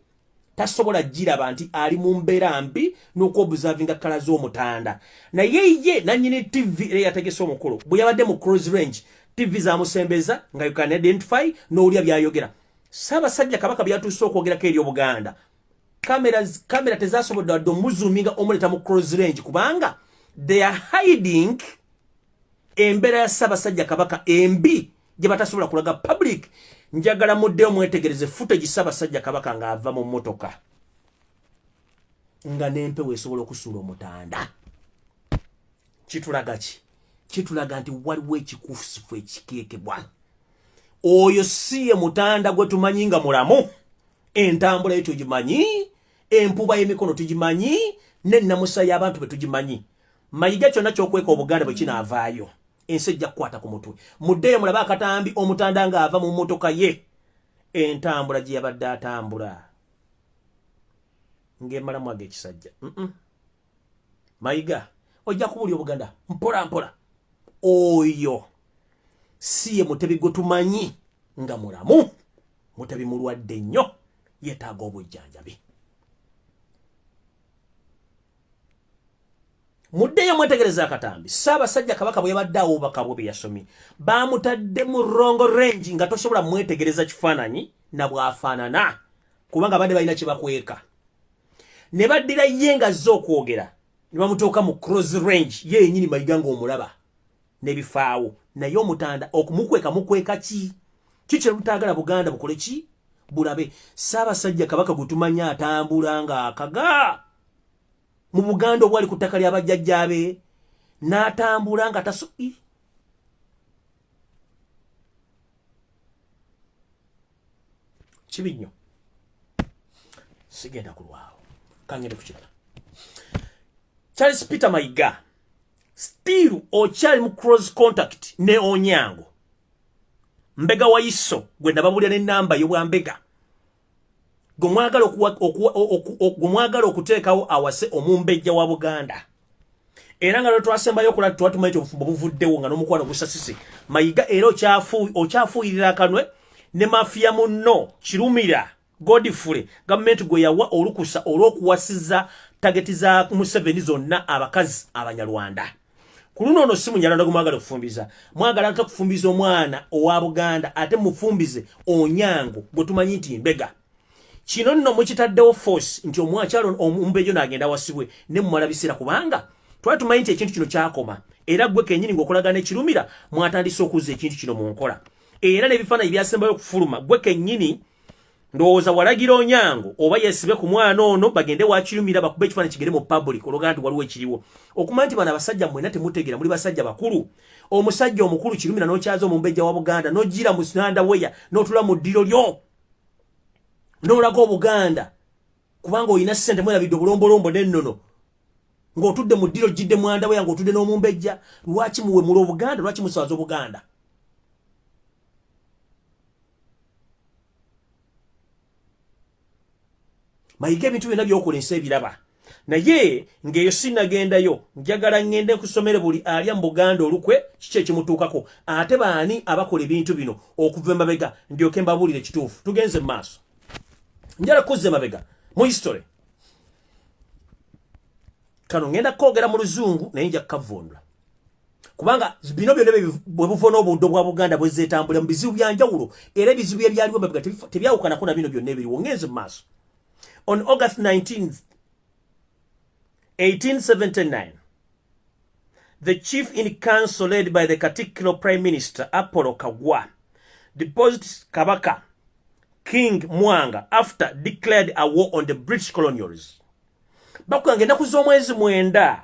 Tasobola giraba nti ali mu mbeera mbi n'okwobservinga colour z'omutanda. Naye ye nannyini TV era yategese omukolo, bwe yabadde mu close range, TV zamusembeza nga you can identify n'owulya byayogera. Ssaabasajja Kabaka byatuuse okwogerako eri Obuganda, kamera tezasobodde wadde omuzoominga omuleeta mu close range, kubanga they are hiding embeera ya Ssaabasajja Kabaka embi gye batasobola kulaga public. Njagala muddeyo mwetegereze footage Ssaabasajja Kabaka ng'ava mu mmotoka, nga n'empewo esobola okusuula omutanda. Kitulaga ki? Kitulaga nti waliwo ekikusifu ekikeekebwa. Oyo si ye mutanda gwe tumanyi nga mulamu. Entambula ye tugimanyi, empuba y'emikono tugimanyi, n'ennamusa y'abantu be tugimanyi. Mayiga, kyonna ky'okweka Obuganda bwe kinaavaayo, ensi ejja kukwata ku mutwe. Muddeyo mulabe akatambi omutanda ng'ava mu mmotoka ye, entambula gye yabadde atambula ng'emalamu ag'ekisajja. Mayiga, ojja kubulya Obuganda mpola mpola. Oyo si ye Mutebi gwe tumanyi nga mulamu. Mutebi mulwadde nnyo, yeetaaga obujjanjabi. Muddeyo mwetegereza akatambi Ssaabasajja Kabaka bwe yabadde awo obubaka bwe yasomye. Bamutadde mu wrong range nga tosobola mwetegereza kifaananyi na bw'afaanana, kubanga badde balina kye bakweka. Ne baddira ye nga azze okwogera ne bamutuuka mu close range, ye yenyini Mayiga ng'omulaba n'ebifaawo. Naye omutanda okumukweka mukweka ki? Kiki mutaagala Buganda bukole ki? Bulabe Ssaabasajja Kabaka gwe tumanyi atambula ng'akaga mu Buganda obwali ku ttaka ly'abajjajjaabe, n'atambula nga taso. Kibi nnyo. Sigenda kulwawo, kangende ku kirala. Charles Peter Mayiga, still okyali mu close contact ne Onyango mbega wa Iso gwe nababulira n'ennamba y'obwambega gwe mwagala okuteekawo awase omumbejja wa Buganda. Era nga lwetwasembayo okola twatumanyi nti obufumbo buvuddewo nga n'omukwano gusasise. Mayiga, era okyafuuyirira akanwe ne mafia munno Kirumira Godfrey, gavumenti gwe yawa olukusa olw'okuwasiza target za Museveni zonna abakazi Abanyarwanda. Ku luno ono si Munyarwanda gwe mwagala okufumbiza. Mwagala ate okufumbiza omwana owa Buganda, ate mufumbize Onyango gwe tumanyi nti mbega. Kino nno mukitaddewo force nti omwakyalo omumbejo n'agenda wasibwe ne mumala biseera, kubanga twali tumanyi nti ekintu kino kyakoma. Era gwe kennyini ng'okolagana ekirumira mwatandise okuzza ekintu kino mu nkola, era n'ebifaananyi byasembayo okufuluma, gwe kennyini ndowooza walagira Onyango oba yesibe ku mwana ono bagende wakirumira bakube ekifaananyi kigere mu public, olwogaa nti waliwo ekiriwo. Okumanya nti bano abasajja mwena temutegeera, muli basajja bakulu. Omusajja omukulu Kirumira n'okyaza omumbejja wa Buganda, n'ogira mu underwear, n'otula mu ddiro lyo, n'olaga Obuganda kubanga olina ssente. Mwerabidde obulombolombo n'ennono, ng'otudde mu ddiro jjidde mu underwear, ng'otudde n'omumbejja. Lwaki muwemula Obuganda? Lwaki muswaza Obuganda? Mayiga, ebintu byonna byokola ensi ebiraba. Naye ng'eyo sinnagendayo, njagala ŋŋende nkusomere buli alya mu Buganda olukwe kiki ekimutuukako, ate baani abakola ebintu bino okuva emabega, ndyoke mbabuulire ekituufu. Tugenze mu maaso. Njala kuzza emabega mu history. Kano ŋŋenda kwogera mu Luzungu, naye nja kukavundula, kubanga bino byonna bwe buvo n'obuddo bwa Buganda bwezeetambula mu bizibu bya njawulo, era ebizibu ebyaliwo emabega tebyawukanako na bino byonna ebiriwo. Ngenze mu maaso. On August 19, 1879, the chief in council led by the Katikiro Prime Minister Apollo Kagwa deposed Kabaka King Mwanga after declared a war on the British colonials. Bakuganga ennaku z'omwezi 9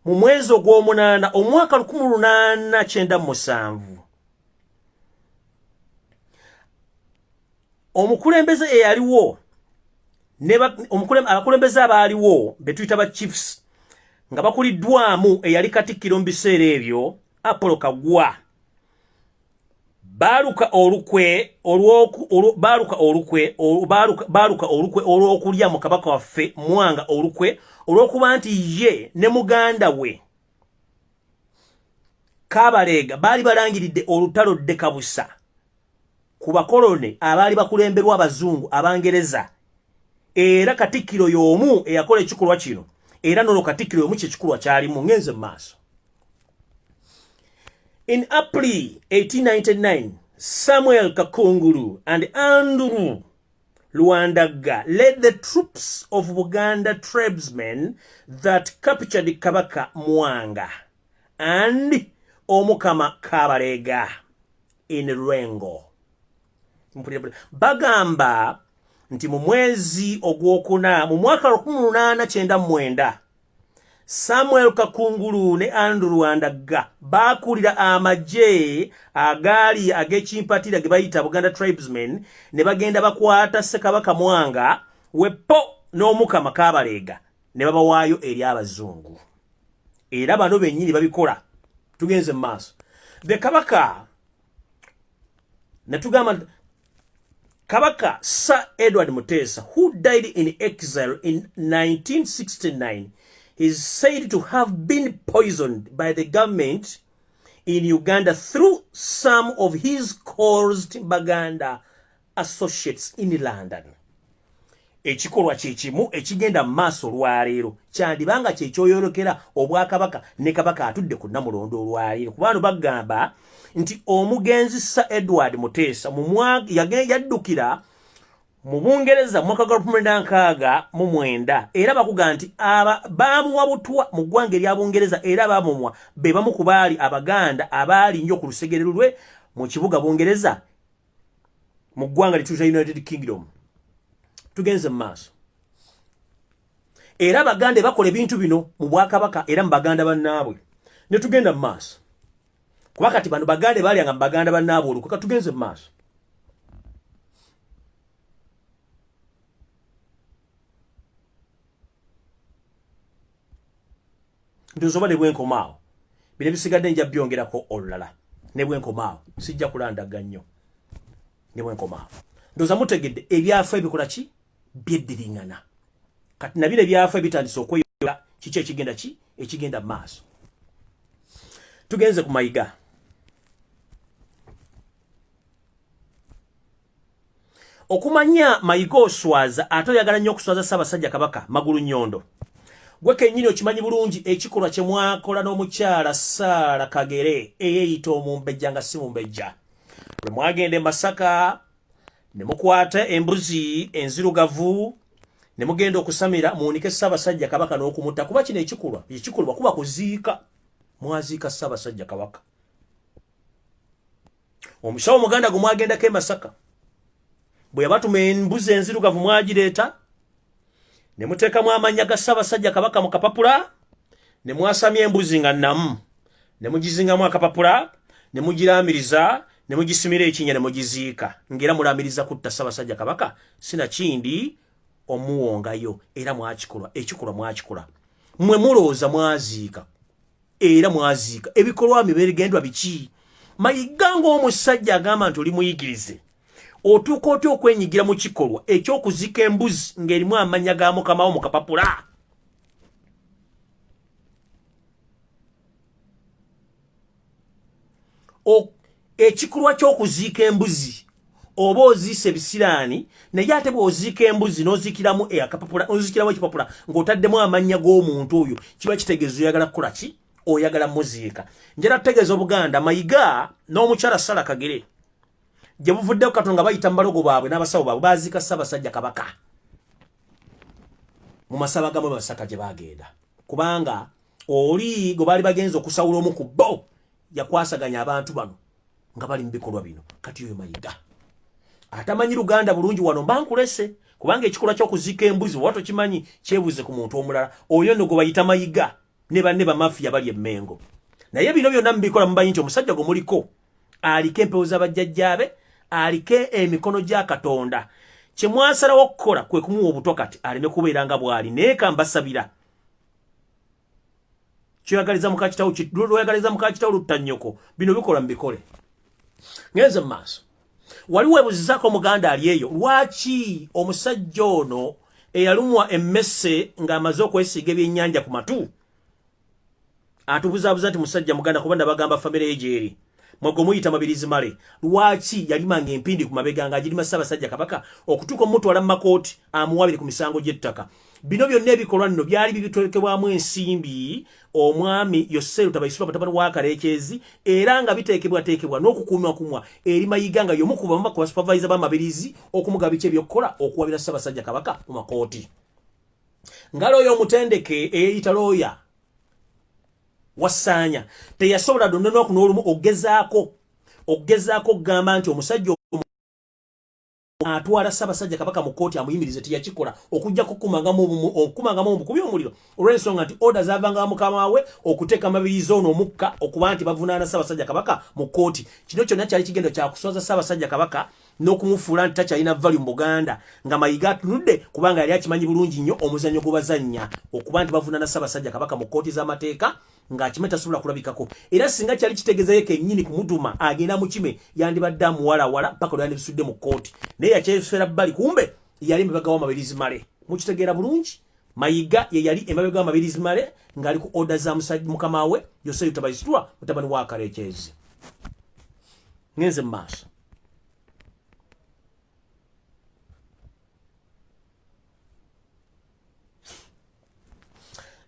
mu mwezi ogw'omunaana omwaka 1897, omukulembeze eyaliwo, abakulembeze abaaliwo be tuyita ba chiefs, nga bakuliddwamu eyali katikkiro mu biseera ebyo Apollo Kagwa, baaluka olukwe olw'okulya mu kabaka waffe Mwanga olukwe olw'okuba nti ye ne muganda we. Kabaleega baali balangiridde olutalo ddekabusa ku bakolone abaali bakulemberwa abazungu Abangereza. Era Katikkiro y'omu eyakola ekikolwa kino, era nono Katikkiro y'omu kyekikolwa kyalimu. Ngenze mu maaso. In April 1899, Samuel Kakungulu and Andrew Luwandagga led the troops of Buganda tribesmen that captured Kabaka Mwanga and Omukama Kabalega in Lwengo. Bagamba nti mu mwezi ogwokuna mu mwaka 1899, Samuel Kakungulu ne Andrew Lwandagga baakulira amagye agaali ag'ekimpatira ge bayita Buganda tribesmen, ne bagenda bakwata Ssekabaka Mwanga weppo n'Omukama Kabaleega ne babawaayo eri abazungu. Era bano bennyini babikola. Tugenze mu maaso. The Kabaka, netugamba Kabaka Sir Edward Mutesa, who died in exile in 1969, is said to have been poisoned by the government in Uganda through some of his close Baganda associates in London. Ekikolwa kyekimu ekigenda mu maaso olwaleero kyandibanga kyekyoyolekera obwakabaka ne Kabaka atudde ku Namulondo olwaleero, kubano bagamba nti omugenzi Sir Edward Muteesa yaddukira mu Bungereza mu mwaka gwa 1969, era bakuga nti baamuwa butwa mu ggwanga erya Bungereza, era baamumwa be bamu ku baali Abaganda abaali nnyo ku lusegere lwe mu kibuga Bungereza, mu ggwanga lituuta United Kingdom. Tugenze mu maaso. Era Abaganda bakola ebintu bino mu bwakabaka era mu Baganda bannaabwe. Ne tugenda mu maaso, kuba kati bano Baganda balyanga mu Baganda bannaabwe olukwe. Katugenze mu maaso. Ndowooza oba ne bwenkomaawo, bino ebisigadde nja byongerako olulala. Ne bwenkomaawo sijja kulandaga nnyo. Ne bwenkomaawo, ndowooza mutegedde ebyafa ebikola ki byeddiriŋŋana. Kati nabiro ebyafa ebitandise okweyola kiki ekigenda, ki ekigenda mu maaso. Tugenze ku Mayiga. Okumanya Mayiga oswaza, ate oyagala nnyo okuswaza Ssaabasajja Kabaka. Magulu Nyondo, gwe kennyini okimanyi bulungi ekikolwa kye mwakola n'omukyala Saala Kagere eyeeyita omumbejja nga si mumbejja, lwe mwagenda e Masaka ne mukwata embuzi enzirugavu ne mugenda okusamira muwunike Ssaabasajja Kabaka n'okumutta, kuba kino ekikolwa ekikolwa kuba kuziika. Mwaziika Ssaabasajja Kabaka. Omusawo omuganda gwe mwagendako e Masaka bwe yabatuma embuzi enzirugavu, mwagireeta ne muteekamu amannya ga Ssaabasajja Kabaka mu kapapula, ne mwasamya embuzi nga nnamu, ne mugizingamu akapapula, ne mugiramiriza, ne mugisimira ekinnya, ne mugiziika, ng'era mulamiriza kutta Ssaabasajja Kabaka, sinakindi omuwongayo. Era mwakikolwa, ekikolwa mwakikola. Mmwe mulowooza mwaziika, era mwaziika. Ebikolwa bye bigendwa biki? Mayiga, ng'omusajja agamba nti oli muyigirize, otuuka otya okwenyigira mu kikolwa ekyokuzika embuzi ng'erimu amannya ga mukamawo mu kapapula? Ekikolwa ky'okuziika embuzi, oba oziisa ebisiraani, naye ate bw'oziika embuzi n'oziikiramu akapapula, oziikiramu ekipapula ng'otaddemu amannya g'omuntu oyo, kiba kitegeeza oyagala kukola ki? Oyagala muziika. Njala tutegeeza Obuganda, Mayiga n'omukyala Sala Kagere, gye buvuddeko katono nga bayita mu balogo baabwe n'abasawo baabwe, baziika Ssaabasajja Kabaka mu masaba gamwe Masaka gye bagenda, kubanga oli gwe baali bagenza okusawula, omu ku bo yakwasaganya abantu bano nga bali mu bikolwa bino. Kati oyo Mayiga atamanyi Luganda bulungi, wano mba nkulese, kubanga ekikolwa ky'okuziika embuzi oba tokimanyi, kyebuze ku muntu omulala. Oyo nno gwe bayita Mayiga ne banne bamafiya bali emmengo. Naye bino byonna mubikola mumanyi nti omusajja gwe muliko aliko empewo z'abajjajjaabe, aliko emikono gya Katonda. Kye mwasalawo okukola kwe kumuwa obutwa kati aleme kubeera nga bw'ali. Naye kambasabira, kyoyagaliza mukakitawo, lwoyagaliza mukakitawo lutta nnyoko. Bino bikola mubikole. Ngenze mu maaso. Wali weebuzizaako omuganda ali eyo, lwaki omusajja ono eyalumwa emmese ng'amaze okwesiiga ebyennyanja ku matu Atubuzaabuza nti musajja Muganda, kuba nabagamba famire ye gyeri. Mwegwe muyita Mabirizi Male, lwaki yalimanga empindi ku mabega ng'agirima Ssaabasajja Kabaka okutuuka omutwala mu makooti amuwabire ku misango gy'ettaka? Bino byonna ebikolwa nno byali bibitwekebwamu ensimbi omwami Yoseru Tabaisirwa mutabani wa Karekyezi, era nga biteekebwateekebwa n'okukuumwakumwa eri Mayiga nga y'omu ku bamu ku basupervisor b'Amabirizi okumugaba biki ebyokukola okuwabira Ssaabasajja Kabaka mu makooti. Nga looya omutendeke eyeyita looya Wasaanya teyasobola donna olunaku n'olumu okugezaako okugamba nti omusajja atwala Ssaabasajja Kabaka mu kkooti amuyimirize, teyakikola okujja kukumangamu obukubi omuliro, olw'ensonga nti order zaavanga mukama we okuteeka Mabirizi ono omukka okuba nti bavunaana Ssaabasajja Kabaka mu kkooti. Kino kyonna kyali kigendo kya kuswaza Ssaabasajja Kabaka n'okumufuula nti takyalina value mu Buganda, nga Mayiga atunudde, kubanga yali akimanyi bulungi nnyo omuzannyo gwe bazannya okuba nti bavunaana Ssaabasajja Kabaka mu kkooti z'amateeka, ng'akime tasobola kulabikako. Era singa kyali kitegezayo kennyini kumutuma agenda mukime, yandibadde amuwalawala paka lweyandibisudde mu kkooti, naye yakyesera bbali. Kumbe yali emabega w'Amabirizi Male. Mukitegeera bulungi, Mayiga ye yali emabega w'Amabirizi Male ng'ali ku order za mukama we Yoseyu Tabaisitwa mutabani wa Karekyezi. Ngenze mu maaso.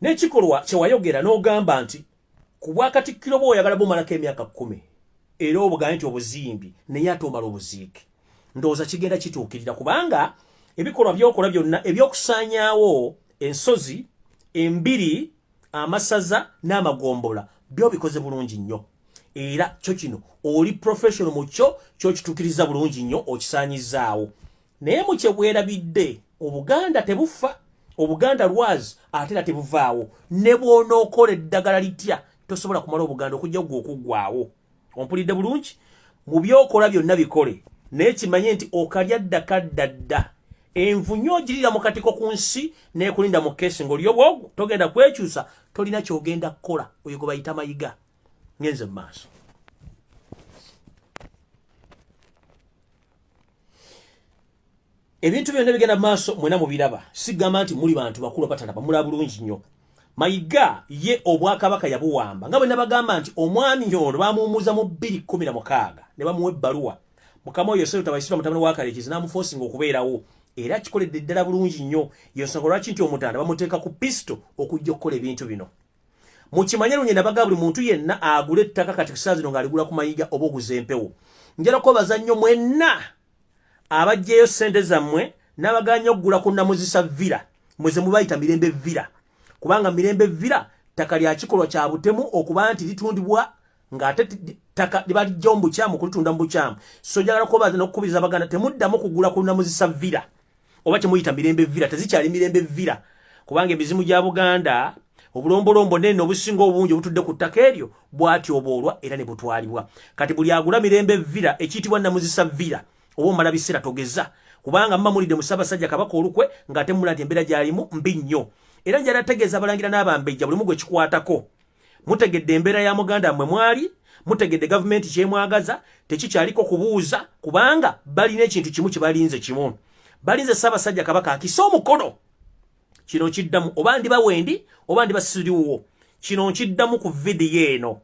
N'ekikolwa kye wayogera n'ogamba nti ku bwakatikkiro bwe oyagala bumalako emyaka 10, era obugambe nti obuzimbi naye ate omala obuziike, ndowooza kigenda kituukirira, kubanga ebikolwa by'okola byonna ebyokusaanyaawo ensozi, embiri, amasaza n'amagombola byo bikoze bulungi nnyo, era kyo kino oli professional mu kyo, kyokituukiriza bulungi nnyo, okisaanyizaawo. Naye mu kye bwerabidde, Obuganda tebufa, Obuganda lwazi ate era tebuvaawo. Ne bw'onookola eddagala litya, tosobola kumala Obuganda okujja gwe okuggwawo. Ompulidde bulungi? Mu byokola byonna bikole, naye kimanye nti okalya dda kadda dda. Envunyu ogirira mu katiko ku nsi n'ekulinda mu keesi ng'oli obwogu, togenda kwekyusa, tolina ky'ogenda kukola. Oyo gwe bayita Mayiga. Ngenze mu maaso. Ebintu byonna bigenda mu maaso, mwena mubiraba. Sigamba nti muli bantu bakulu abatalaba, mulaba bulungi nnyo. Mayiga ye obwakabaka yabuwamba, nga bwe nabagamba nti omwami ono bamuwummuza mu 2016 ne bamuwa ebbaluwa. Mukama oyo Yosefu Tabaisirwa mutabani wa Karekizi n'amuforcinga okubeerawo, era akikoledde ddala bulungi nnyo. Yensonga lwaki nti Omutanda bamuteeka ku pisto okujja okukola ebintu bino. Mukimanye lunye nabaga buli muntu yenna agula ettaka kati kusaa zino ng'aligula ku Mayiga oba oguza empewo. Njala kwebaza nnyo mwenna abaggyeyo ssente zammwe n'abaganya okugula ku Namuzisa Villa, mweze mubayita Mirembe Villa, kubanga Mirembe Villa ttaka lya kikolwa kya butemu okuba nti litundibwa ng'ate ttaka libalijjawo mu bukyamu kulitunda mu bukyamu. So njagala kwebaza n'okukubiriza Abaganda, temuddamu kugula ku Namuzisa Villa oba kyemuyita Mirembe Villa. Tezikyali Mirembe Villa, kubanga emizimu gya Buganda, obulombolombo nene obusinga obungi obutudde ku ttaka eryo bwatyoboolwa era ne butwalibwa. Kati buli agula Mirembe Villa ekiyitibwa Namuzisa Villa, oba omala biseera togeza, kubanga muba mulidde mu Ssaabasajja Kabaka olukwe ng'ate mumula nti embeera gy'alimu mbi nnyo. Era njala tegeeza abalangira n'abambejja, buli mugwe kikwatako, mutegedde embeera ya muganda mmwe mwali, mutegedde gavumenti kyemwagaza, tekikyaliko kubuuza, kubanga balina ekintu kimu kye balinze kimu, balinze Ssaabasajja Kabaka akise omukono. Kino nkiddamu, oba ndiba wendi oba ndiba siriwo, kino nkiddamu ku vidiyo eno.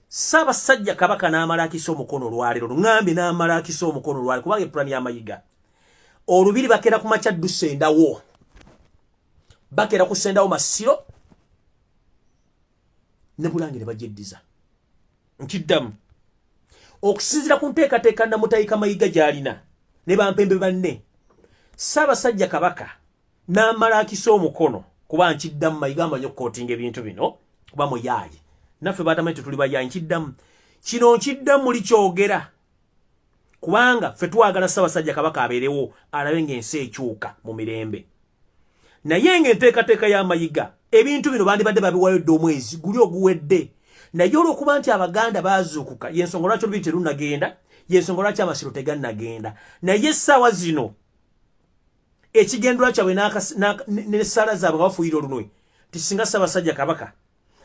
Ssaabasajja Kabaka n'amala akisa omukono olwaleero, luŋambye n'amala akisa omukono olwaleero, kubanga epulani ya Mayiga, olubiri bakeera ku makya ddusendawo, bakeera kusendawo Masiro ne Bulange ne bagyeddiza. Nkiddamu, okusinziira ku nteekateeka Namutayika Mayiga gy'alina ne bampembe banne, Ssaabasajja Kabaka n'amala akisa omukono, kuba nkiddamu, Mayiga amanyi okukootinga ebintu bino kuba muyaaye, naffe batamanyi tetuli bayaaye. Nkiddamu kino, nkiddamu muli kyogera, kubanga ffe twagala Ssaabasajja Kabaka abeerewo alabe ng'ensi ekyuka mu mirembe. Naye ng'enteekateeka ya Mayiga, ebintu bino bandibadde babiwayo dda omwezi guli oguwedde, naye olw'okuba nti Abaganda baazuukuka, yensonga lwaki olubiri terunnagenda, yensonga lwaki amasiro tegannagenda. Naye essaawa zino ekigendwa kyabwe n'essaala zaabwe nga bafuuyira olunwe nti singa Ssaabasajja Kabaka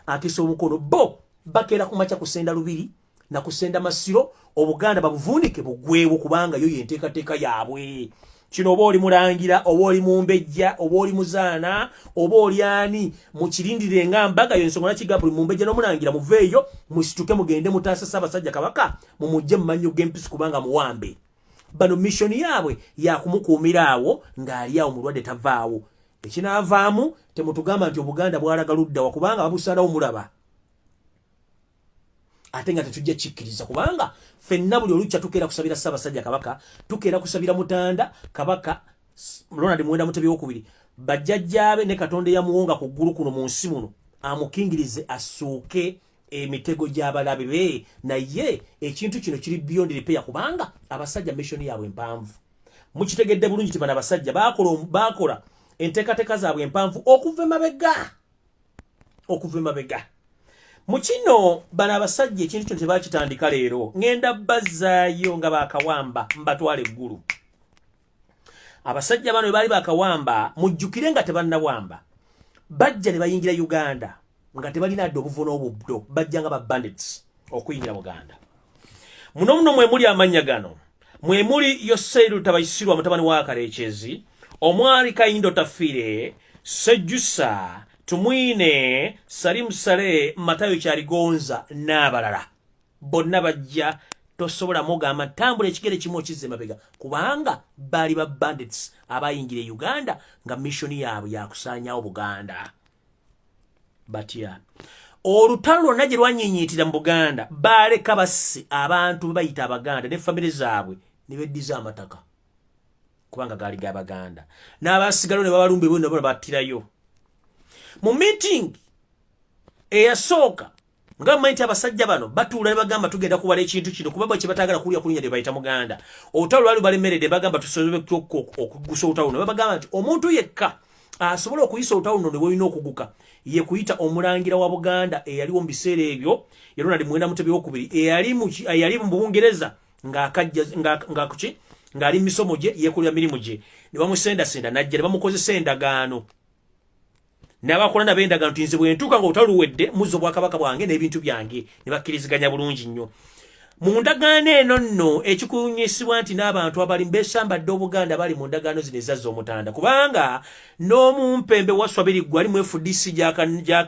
akisa omukono, bo bakeera ku makya kusenda lubiri na kusenda masiro, Obuganda babuvuunike bugwewo, kubanga yo yenteekateeka yaabwe. Kino oba oli mulangira, oba oli mumbejja, oba oli muzaana, oba oli ani, mukirindire nga mbaga. Yo ensonga nakiga buli mumbejja n'omulangira muveeyo, musituke, mugende mutaasa Ssaabasajja Kabaka, mumugye mu mannyo g'empisi, kubanga muwambe. Bano mission yaabwe yakumukuumira awo ng'ali awo mulwadde, tavaawo. Ekinaavaamu temutugamba nti Obuganda bwalaga luddawa, kubanga babusalawo mulaba, ate nga tetujja kikkiriza, kubanga ffenna buli olukya tukeera kusabira Ssaabasajja Kabaka, tukeera kusabira Mutanda Kabaka Ronald Muwenda Mutebi wokubiri, bajjajjaabe ne Katonda eyamuwonga ku ggulu kuno mu nsi muno amukingirize asuuke emitego gy'abalabe be. Naye ekintu kino kiri beyond repair, kubanga abasajja mission yaabwe empanvu. Mukitegedde bulungi ti bano abasajja bakola enteekateeka zaabwe empanvu okuva emabega, okuva emabega. Mu kino bano abasajja ekintu kino tebakitandika leero. Ŋŋenda bazzaayo nga bakawamba, mbatwala eggulu. Abasajja bano bwe baali bakawamba, mujjukire nga tebannawamba, bajja ne bayingira Uganda nga tebalina dde obuvo n'obuddo. Bajja nga ba bandits okuyingira Buganda muno. Muno mwe muli amannya gano, mwe muli Yoseri Lutabayisirwa mutabani wa Karekyezi, omwali Kayindo Tafire, Sejjusa Tumwine, Salimu Sale, Matayo Kyaligonza n'abalala. Bonna bajja, tosobola mugamba tambula ekigere kimu okizza emabega, kubanga baali ba bandits abayingira e Uganda nga mission yaabwe yakusaanyawo Buganda. Batya olutalo lwonna gye lwanyiinyiitira mu Buganda, baaleka basse abantu be bayita Abaganda ne famire zaabwe ne beddiza amataka, kubanga gaali g'Abaganda, n'abasigalo ne babalumba ebwe nabo battirayo. Mu meeting eyasooka, nga mumanyi nti abasajja bano batuula ne bagamba tugenda kubala ekintu kino, kuba bwe kyebatagala kulya kulinya lye bayita Muganda. Olutalo lwali balemeredde, bagamba tusobole okugusa olutalo luno. Babagamba nti omuntu yekka asobola okuyisa olutalo luno ne bwolina okuguka ye kuyita omulangira wa Buganda eyaliwo mu biseera ebyo, ye Ronald Muwenda Mutebi owokubiri, eyali mu Bungereza ng'akajja nga kuki ng'ali misomo gye, yeekolera mirimu gye. Ne bamusendasenda najja ne bamukozesa endagaano n'abakola nabo endagaano nti nze bwe ntuuka nga olutalo luwedde, muzza obwakabaka bwange n'ebintu byange. Ne bakkiriziganya bulungi nnyo mu ndagaano eno. Nno ekikunyisibwa nti n'abantu abali besambadde Obuganda bali mu ndagaano zino ezazza Omutanda, kubanga n'omumpembe Waswa Biriggwa ali mu FDC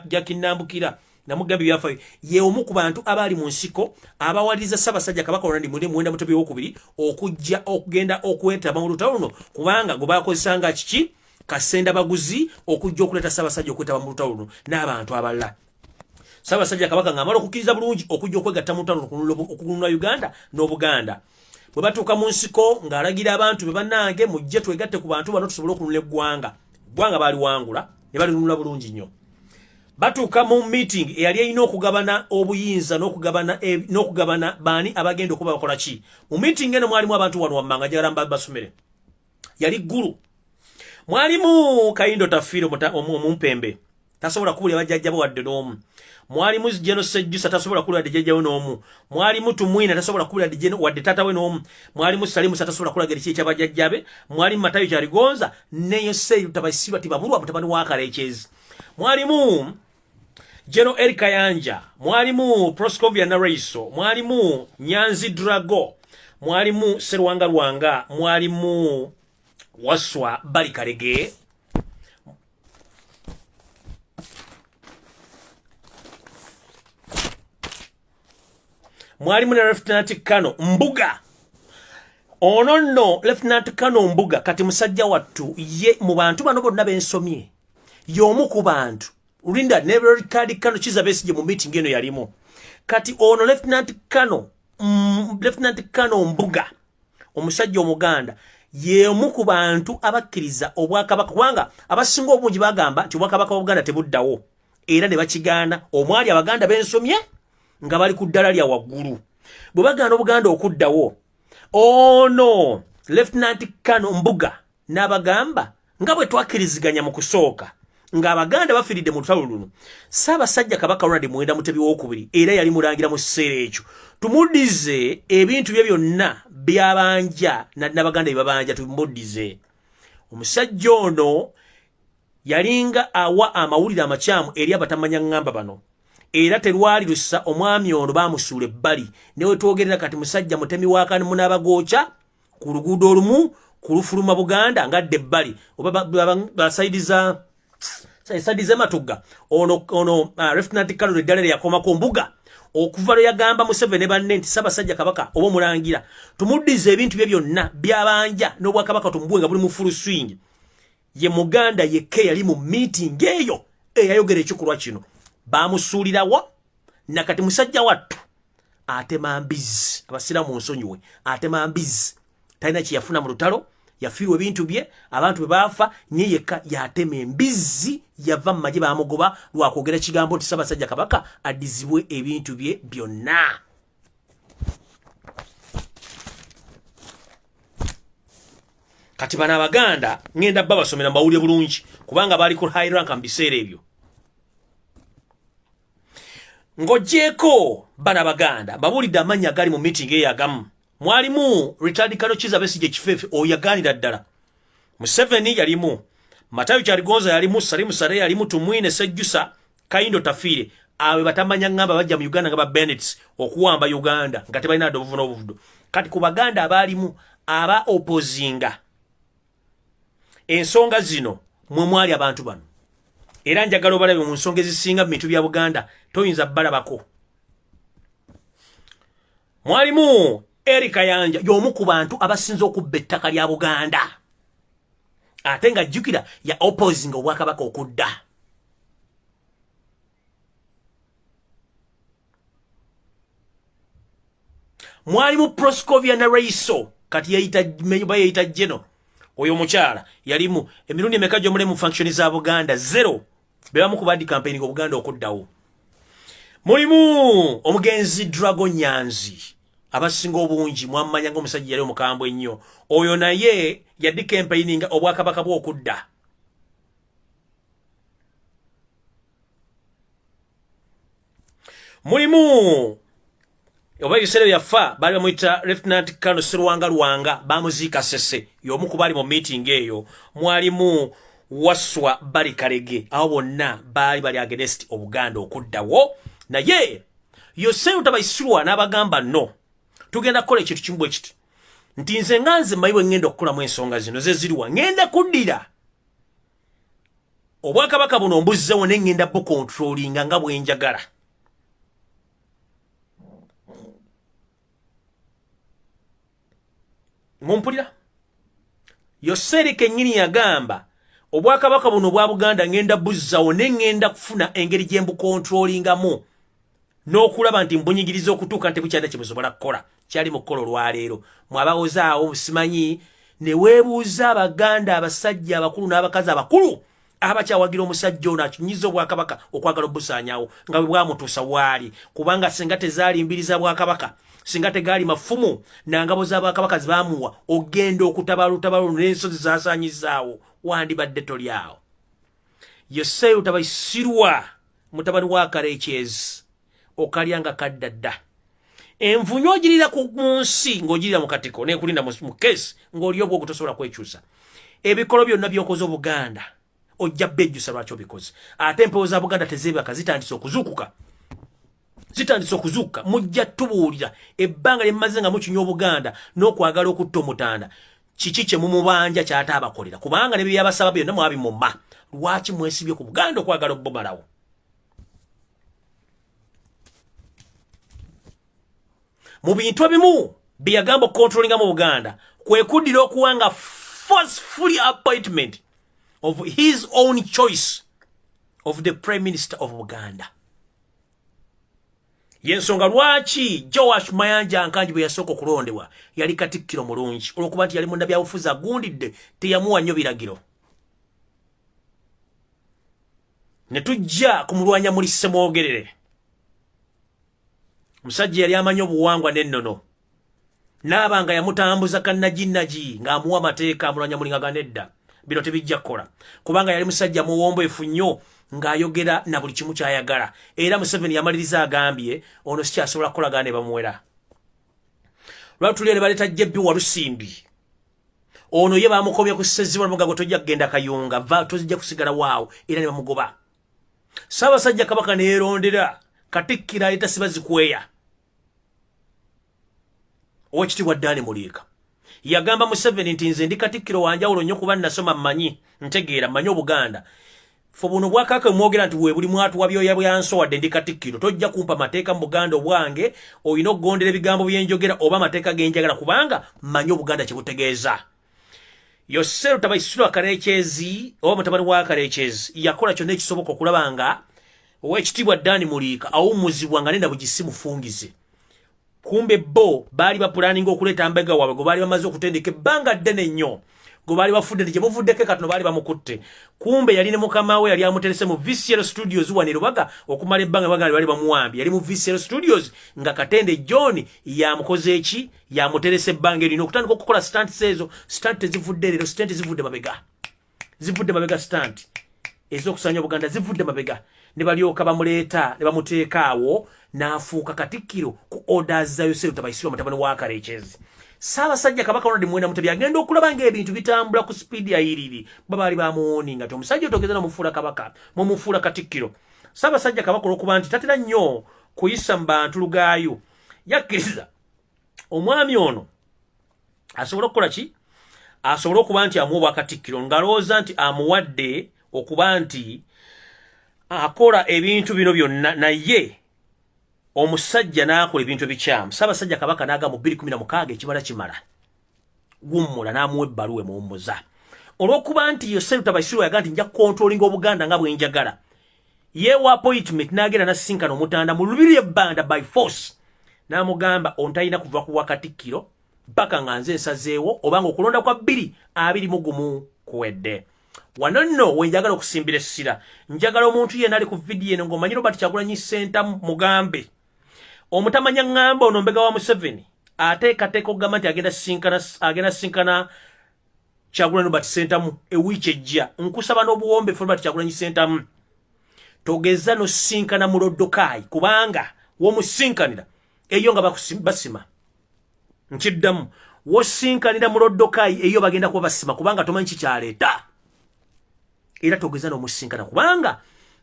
gyakinnambukira namugambye ebyafayo, ye omu ku bantu abaali mu nsiko abawaliriza Ssaabasajja Kabaka Ronald Muwenda Mutebi owokubiri okujja okugenda okwetaba mu lutalo luno, kubanga gwe bakozesanga kiki kasenda baguzi okujja okuleeta Ssaabasajja okwetaba mu lutalo luno n'abantu abalala. Ssaabasajja Kabaka ng'amala okukkiriza bulungi okujja okwegatta mu lutalo okugunula Uganda n'Obuganda, bwe batuuka mu nsiko ng'alagira abantu be, "Bannange, mujje twegatte ku bantu bano tusobole okunula eggwanga." Eggwanga baaliwangula ne balinunula bulungi nnyo. Batuuka mu meeting eyali erina okugabana obuyinza n'okugabana baani abagenda okuba bakola ki. Mu meeting eno mwalimu abantu wano wammanga, njagala basomere. Yali ggulu, mwalimu Kayindo Tafiiro omumpembe, tasobola kubulya bajjajjabo wadde n'omu. Mwalimu Jeno Sejjusa, tasobola kubulya wadde jjajjawe n'omu. Mwalimu Tumwina, tasobola kubulya wadde taatawe n'omu. Mwalimu Salimusa, tasobola kulaga eki ekyabajjajjabe. Mwalimu Matayo Kyaligonza ne Yoseri Lutabayisirwa Tibabulwa mutabani wa Kalekyezi. Mwalimu Jeno Eri Kayanja, mwalimu Proscovia Nareiso, mwalimu Nyanzi Drago, mwalimu Serwanga Lwanga, mwalimu Waswa Balikalege. Mwalimu ne Lieutenant Kano Mbuga. Ono nno Lieutenant Kano Mbuga kati musajja wattu ye mu bantu bano bonna bensomye y'omu ku bantu Linda ne Richard Kano Kiza Besigye mu meeting eno yalimu. Kati ono Lieutenant Kano, Lieutenant Kano Mbuga, omusajja Omuganda, y'omu ku bantu abakkiriza obwakabaka, kubanga abasinga obungi bagamba nti obwakabaka bwa Buganda tebuddawo, era ne bakigaana. Omwali Abaganda bensomye nga bali ku ddala lya waggulu, bwe bagaana Obuganda okuddawo, ono Lieutenant Kano Mbuga n'abagamba nga bwe twakkiriziganya mu kusooka ng'Abaganda bafiiridde mu lutalo luno, Ssaabasajja Kabaka Ronald Muwenda Mutebi wokubiri, era yali mulangira mu kiseera ekyo, tumuddize ebintu bye byonna byabanja n'Abaganda bye babanja, tumuddize. Omusajja ono yalinga awa amawulire amakyamu eri abatamanya ŋŋamba bano, era terwali lusa omwami ono baamusuula ebbali. Newe twogerera kati musajja mutemi wa Munaabagooca ku luguudo olumu. Kulufuluma Buganda ngadde ebbali oba basaidiza saidiza Matugga. Ono Lieutenant Colonel eddala yakomako mbuga okuva lwe yagamba Museveni banne nti Ssaabasajja Kabaka oba omulangira tumuddize ebintu bye byonna byabanja n'obwakabaka tumubuwe nga buli mu full swing. Ye Muganda yekka yali mu meeting eyo eyayogera ekikolwa kino, bamusuulirawo. Nakati musajja wattu atema mbizi, abasiraamu nsonyiwe, atema mbizi, talina kyeyafuna mu lutalo, yafiirwa ebintu bye, abantu bwe baafa, nye yekka yatema embizzi. Yava mu magye bamugoba lwakwogera kigambo nti Ssaabasajja Kabaka addizibwe ebintu bye byonna. Kati bano Abaganda ŋŋenda babasomera mbawulire bulungi, kubanga baali ku high rank mu biseera ebyo. Ng'ogyeko bano Abaganda, babuulidde amannya agali mu meeting eyo. Agamu mwalimu retired Colonel Kiza Besigye Kifeefe, oyo yagaanira ddala Museveni, yalimu Matayo Kyaligonza, yalimu Salimu Sale, yalimu Tumwine Sejjusa, Kaindo Tafiire. Abo batamanya ŋŋamba bajja mu Uganda nga ba bandits okuwamba Uganda nga tebalina dde obuvu n'obuvudo. Kati ku Baganda abaalimu aba opposinga ensonga zino mwe mwali abantu bano, era njagala obalabe mu nsonga ezisinga mu bintu bya Buganda toyinza balabako. Mwalimu Eric Kayanja, y'omu ku bantu abasinze okubba ettaka lya Buganda, ate nga jjukira ya opposing obwakabaka okudda. Mwalimu Proscovia Nalweyiso, kati yeyita jeno, oyo omukyala yalimu. Emirundi emeka gyomule mu function za Buganda? Zero. Bebamu ku badi campaigning Obuganda okuddawo. Mulimu omugenzi Dragon Nyanzi, abasinga obungi mwamanya ngaomusajja yali omukambwe ennyo. Oyo naye yaddi campaigninga obwakabaka bwokudda. Mulimu oba ebiseera byafa baali bamuyita Lieutenant Colonel Serwanga Lwanga, bamuziika Sese, y'omu ku baali mu meeting eyo. Mwalimu Waswa Bali Kalege. Abo bonna baali bali against Obuganda okuddawo, naye Yoseyo Tabaisirwa n'abagamba, "No, tugenda kukola ekintu kimu bwe kiti, nti nze nga nze mmanyi bwe ŋŋenda okukolamu ensonga zino ze ziriwa. Ŋŋenda kuddira obwakabaka buno mbuzzewo, ne ŋŋenda bucontrollinga nga bwe njagala." Mumpulira? Yoseeri kennyini yagamba, "Obwakabaka buno obwa Buganda ŋŋenda buzzawo, ne ŋŋenda kufuna engeri gye mbucontrollingamu n'okulaba nti mbunyigiriza okutuuka nti bukyalina kye busobola kukola." Kyali mu kukola olwaleero mwabawozaawo simanyi ne weebuuza Abaganda, abasajja abakulu n'abakazi abakulu abakyawagira omusajja ono akinyiza obwakabaka okwagala obusaanyawo nga bwe bwamutuusa waali, kubanga singa tezaali mbiri za bwakabaka, singa tegaali mafumu nangabo z'abwakabaka zebamuwa ogenda okutabala olutabalo n'ensozi zasaanyizaawo, wandibadde toli awo. Yoseyo Tabaisirwa, mutabani wa Karekyezi, okalya nga kadda dda. Envunyu ogirira ku nsi ng'ogirira mu katiko nekulinda mu keesi ng'oli obwogo, tosobola kwekyusa. Ebikolo byonna by'okoze Obuganda ojja bejjusa lwaki obikoze. Ate empewo za Buganda tezeebaka, zitandise okuzuukuka, zitandise okuzuukuka. Mujja tubuulira ebbanga lye mmaze nga mukinya Obuganda n'okwagala okutta Omutanda, kiki kye mumubanja kyate abakolera? Kubanga ne byeyabasaba byonna mwabimumma. Lwaki mwesibye ku Buganda okwagala obbumalawo? Mu bintu ebimu bye yagamba okucontrollinga mu Buganda kwe kuddira okuwanga forcefully appointment of his own choice of the prime minister of Buganda. Yensonga lwaki Joash Mayanja Nkangi bwe yasooka okulondebwa yali katikkiro mulungi, olwokuba nti yali munnabyabufuzi agundidde, teyamuwa nnyo biragiro. Ne tujja ku mulwanya muli Ssemwogerere, musajja yali amanyi obuwangwa n'ennono, naaba nga yamutambuza kannaginagi ng'amuwa amateeka. Amulwanya muli nga ganedda, bino tebijja kukola, kubanga yali musajja muwombeefu nnyo ng'ayogera na buli kimu kyayagala. Era Museveni yamaliriza agambye, "Ono sikyasobola kukolagana ne bamuwera." Lwatulira ne baleeta Jebbi Walusimbi. Ono ye bamukomye ku Ssezibwa, bamugago, "Tojja kugenda Kayunga, va, tozijja kusigala waawo." Era ne bamugoba. Ssaabasajja Kabaka neerondera katikkiro aleeta Sibazikweya, Owekitiibwa Ddaani Muliika. Yagamba Museveni nti nze ndi katikkiro wanjawulo nnyo kuba nnasoma, mmanyi, ntegeera, mmanyi Obuganda. Ffe buno bwakaka mwogera nti we buli mwatu wa byoya bya nso, wadde ndi katikkiro tojja kumpa mateeka mu Buganda obwange, olina okugondera ebigambo byenjogera oba amateeka genjagala kubanga mmanyi Obuganda kye butegeeza. Yoseru Tabaisirwa Karekyezi oba mutabani wa Karekyezi yakola kyonna ekisoboka okulaba nga owekitiibwa Dani Muliika awummuzibwa nga nenda bugisi mufungize. Kumbe bo baali bapulaninga okuleeta mbega waabwe gwe baali bamaze okutendeka ebbanga ddene nnyo, gwe baali bafudde nti gye buvuddeko katono baali bamukutte. Kumbe yali ne mukama we yali amuterese mu VCL Studios wano e Lubaga okumala ebbanga bagala baali bamuwambye. Yali mu VCL Studios nga Katende John yamukoze eki, yamuterese ebbanga erino okutandika okukola stunts ezo. Stunt tezivudde leero, stunt zivudde mabega, zivudde mabega. Stunt ez'okusanya Obuganda zivudde mabega. Ne balyoka bamuleeta ne bamuteeka awo n'afuuka katikkiro ku orders za Yosefu Tabaisirwa mutabani wa Karekyezi. Ssaabasajja Kabaka Ronald Muwenda Mutebi agenda okulaba ng'ebintu bitambula ku sipiidi yayiriri, babaali bamuwoninga nti omusajja otogeza namufuula kabaka, mumufuula katikkiro. Ssaabasajja Kabaka olw'okuba nti tatera nnyo kuyisa mu bantu lugaayo, yakkiriza omwami ono asobole okukola ki, asobole okuba nti amuwa obwakatikkiro, ng'alowooza nti amuwadde okuba nti akola ebintu bino byonna, naye omusajja n'akola ebintu ebikyamu. Ssaabasajja Kabaka n'agamba mu 2016 ekibala kimala gummula, n'amuwa ebbaluwa emuwummuza olw'okuba nti Yosefu Tabaisirwa yaga nti nja kukontrolinga Obuganda nga bwe njagala. Yeewa appointment n'agenda n'asisinkana Omutanda mu lubiri ebbanda by force, n'amugamba ontalina kuva ku bwakatikkiro paka nga nze nsazeewo obanga okulonda kwa 2021 kuwedde. Wano nno we njagala okusimbira essira, njagala omuntu yenna ali ku vidiyo eno ng'omanyi Robert Kyagulanyi Ssentamu, mugambe omutamanya ŋŋamba ono mbega wa Museveni ateekateeka okugamba nti agenda sinkana Kyagulanyi Robert Ssentamu ewiiki ejja. Nkusaba n'obuwombeefu, Robert Kyagulanyi Ssentamu, togeza nosinkana Mulodokaayi kubanga womusinkanira eyo nga basima. Nkiddamu, wosinkanira Mulodokaayi eyo bagenda kuba basima kubanga tomanyi kikyaleeta. Era togeza n'omusinkana kubanga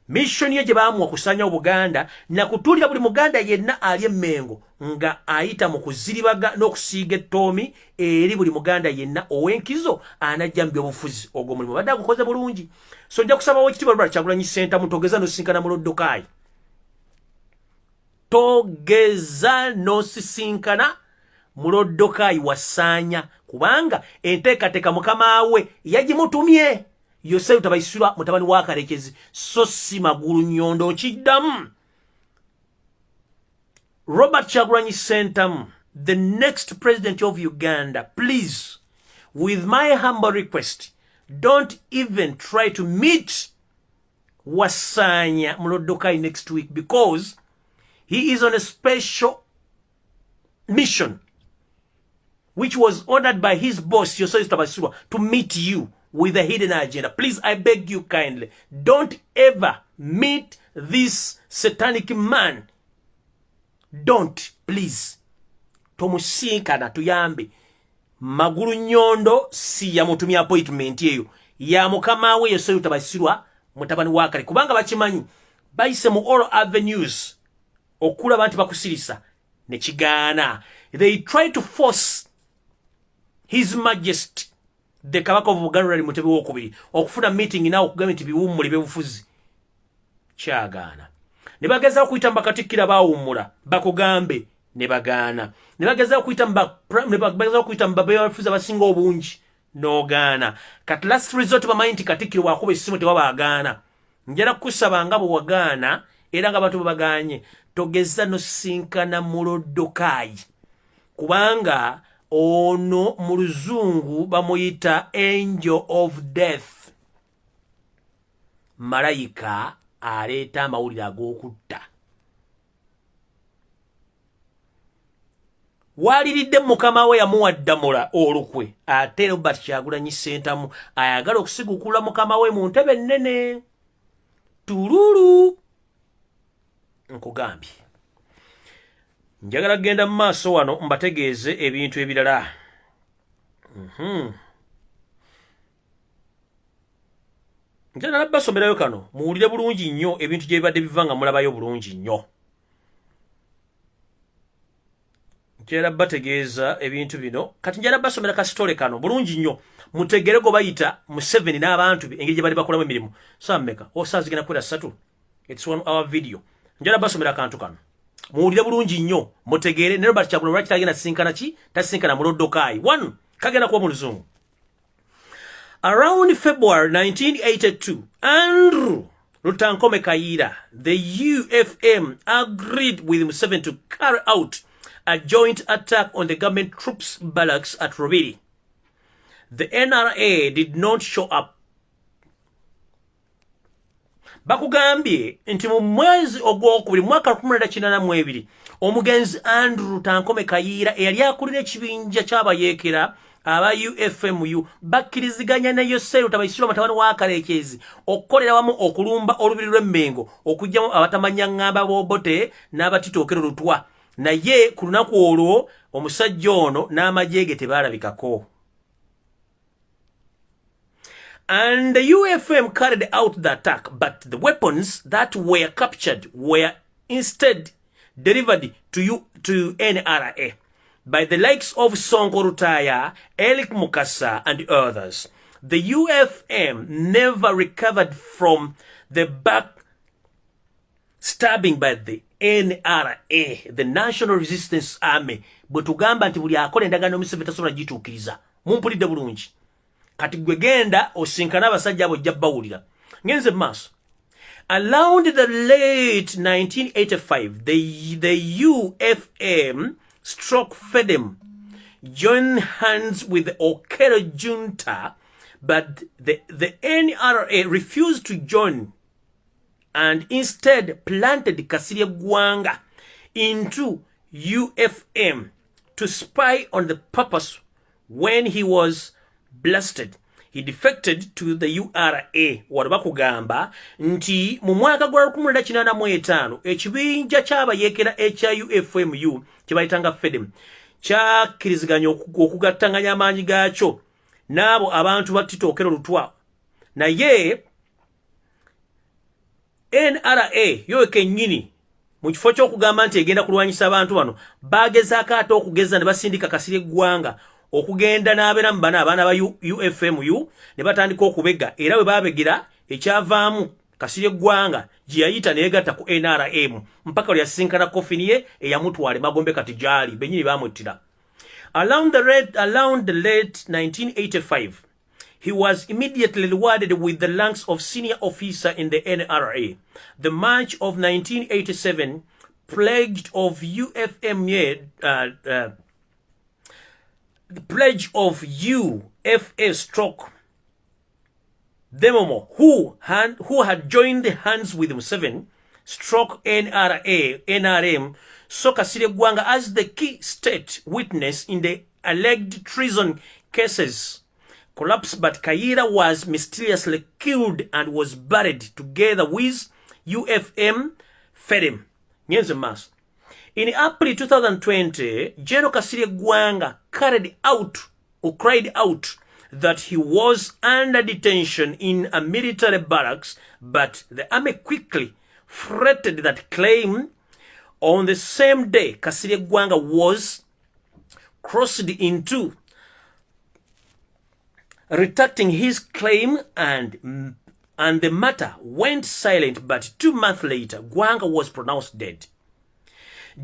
mission ye gye baamuwa kusanya Obuganda nakutuulira buli Muganda yenna ali Emmengo nga ayita mu kuziribaga n'okusiiga ettoomi eri buli Muganda yenna ow'enkizo anajja mu byobufuzi. Ogwo omulimu badde agukoze bulungi. So nja kusaba Owekitiibwa Robert Kyagulanyi Ssentamu, togeza n'osisinkana Mulodokaayi, togeza n'osisinkana Mulodokaayi wasaanya, kubanga enteekateeka mukama we yagimutumye Yosefu Tabaisirwa mutabani wa Karekezi, so si Magulu Nyondo. Nkiddamu, Robert Kyagulanyi Ssentamu, the next president of Uganda, please, with my humble request, don't even try to meet Wasanya Mulodokai next week because he is on a special mission which was ordered by his boss, Yosef Tabasirwa, to meet you with a hidden agenda. Please, I beg you kindly, don't ever meet this satanic man. Don't, please. Tomusinkana, tuyambe. Magulu Nyondo si yamutumya appointment eyo. Ya mukama we Yosef Tabasirwa mutabani wa Kale, kubanga bakimanyi bayise mu all avenues okulaba nti bakusirisa ne kigaana. They try to force His Majesty the Kabaka of Buganda Mutebi wokubiri okufuna meeting nawe okugamba nti biwummule byobufuzi, kyagaana. Ne bagezaako okuyita mu bakatikkiro baawummula bakugambe ne bagaana. Ne bagezaako okuyita mu babebafuzi abasinga obungi n'ogaana. Kati last resort, bamanyi nti katikkiro bwakuba essimu tewabaagaana. Njala kukusaba nga bwe wagaana era nga abantu bwe bagaanye, togeza nosinkana Mulodokaayi kubanga ono mu Luzungu bamuyita angel of death, malayika aleeta amawulire ag'okutta. Waliridde mukama we yamuwa ddamula olukwe, ate Robert Kyagulanyi Ssentamu ayagala okusigukula mukama we mu ntebe ennene. Tululu, nkugambye, njagala kugenda mu maaso wano mbategeeze ebintu ebirala. Njagala basomerayo kano muwulire bulungi nnyo ebintu gye bibadde biva nga mulabayo bulungi nnyo. Njagala bategeeza ebintu bino. Kati njagala basomera kasitole kano bulungi nnyo, mutegere go bayita Museveni n'abantu be engeri gye bali bakolamu emirimu. Saa mmeka? O, saa zigenda kwera 3. It's one hour video. Njagala basomera akantu kano, muwulire bulungi nnyo, mutegeere ne Robert Kyagulanyi lwaki tagenda sisinkana ki, tasinkana Mulodokaayi. One, kagenda kuba mu Luzungu. Around February 1982, Andrew Lutankome Kayiira, the UFM agreed with Museveni to carry out a joint attack on the government troops barracks at Lubiri. The NRA did not show up. Bakugambye nti mu mwezi ogwokubiri mwaka 1982, omugenzi Andrew Lutankome Kayiira eyali akulira ekibinja ky'abayeekera aba UFMU bakkiriziganya ne Yoweri Tabaisirwa mutabani wa Karekezi okukolera wamu okulumba olubiri lw'Emmengo okuggyamu abatamanya ŋŋamba b'Obote n'abatita Okello Lutwa, naye ku lunaku olwo omusajja ono n'amagye ge tebaalabikako. And the UFM carried out the attack, but the weapons that were captured were instead delivered to NRA by the likes of Sonko Rutaya, Eric Mukasa, and others. The UFM never recovered from the back stabbing by the NRA, the National Resistance Army. Bwe tugamba nti buli akola endagaano Museveni tasobola gituukiriza. Mumpulidde bulungi. Kati gwe genda osinkane abasajja abo, ojja bawulira. Ngenze mu maaso. Around the late 1985, the UFM stroke FEDEM joined hands with the Okello junta, but the NRA refused to join and instead planted Kasirye Gwanga into UFM to spy on the purpose. When he was blasted, he defected to the URA. Wano bakugamba nti mu mwaka gwa 1985 ekibinja ky'abayeekera ekya UFMU kye bayitanga FEDEM kyakkiriziganya okugattanganya amaanyi gaakyo n'abo abantu ba Tito Okello Lutwa, naye NRA yo kennyini mu kifo ky'okugamba nti egenda kulwanyisa abantu bano, bagezaako ate okugeza ne basindika Kasirye Eggwanga okugenda n'abeera mu bano abaana ba UFMU ne batandika okubega, era bwe baabegera ekyavaamu Kasirye Eggwanga gye yayita neyegatta ku NRM mpaka lwe yasisinkana coffin ye eyamutwala emagombe. Kati gyali bennyini baamuttira. Around the late 1985, he was immediately rewarded with the ranks of senior officer in the NRA. The March of 1987 pledged of UFMA, the pledge of UFA stroke Demomo, who had joined the hands with Museveni, stroke NRA, NRM, saw Kasirye Gwanga as the key state witness in the alleged treason cases collapse, but Kayiira was mysteriously killed and was buried together with UFM Fedem. Ngenze maaso. In April 2020, General Kasirye Gwanga carried out or cried out that he was under detention in a military barracks, but the army quickly fretted that claim. On the same day, Kasirye Gwanga was crossed into retracting his claim and the matter went silent, but 2 months later, Gwanga was pronounced dead.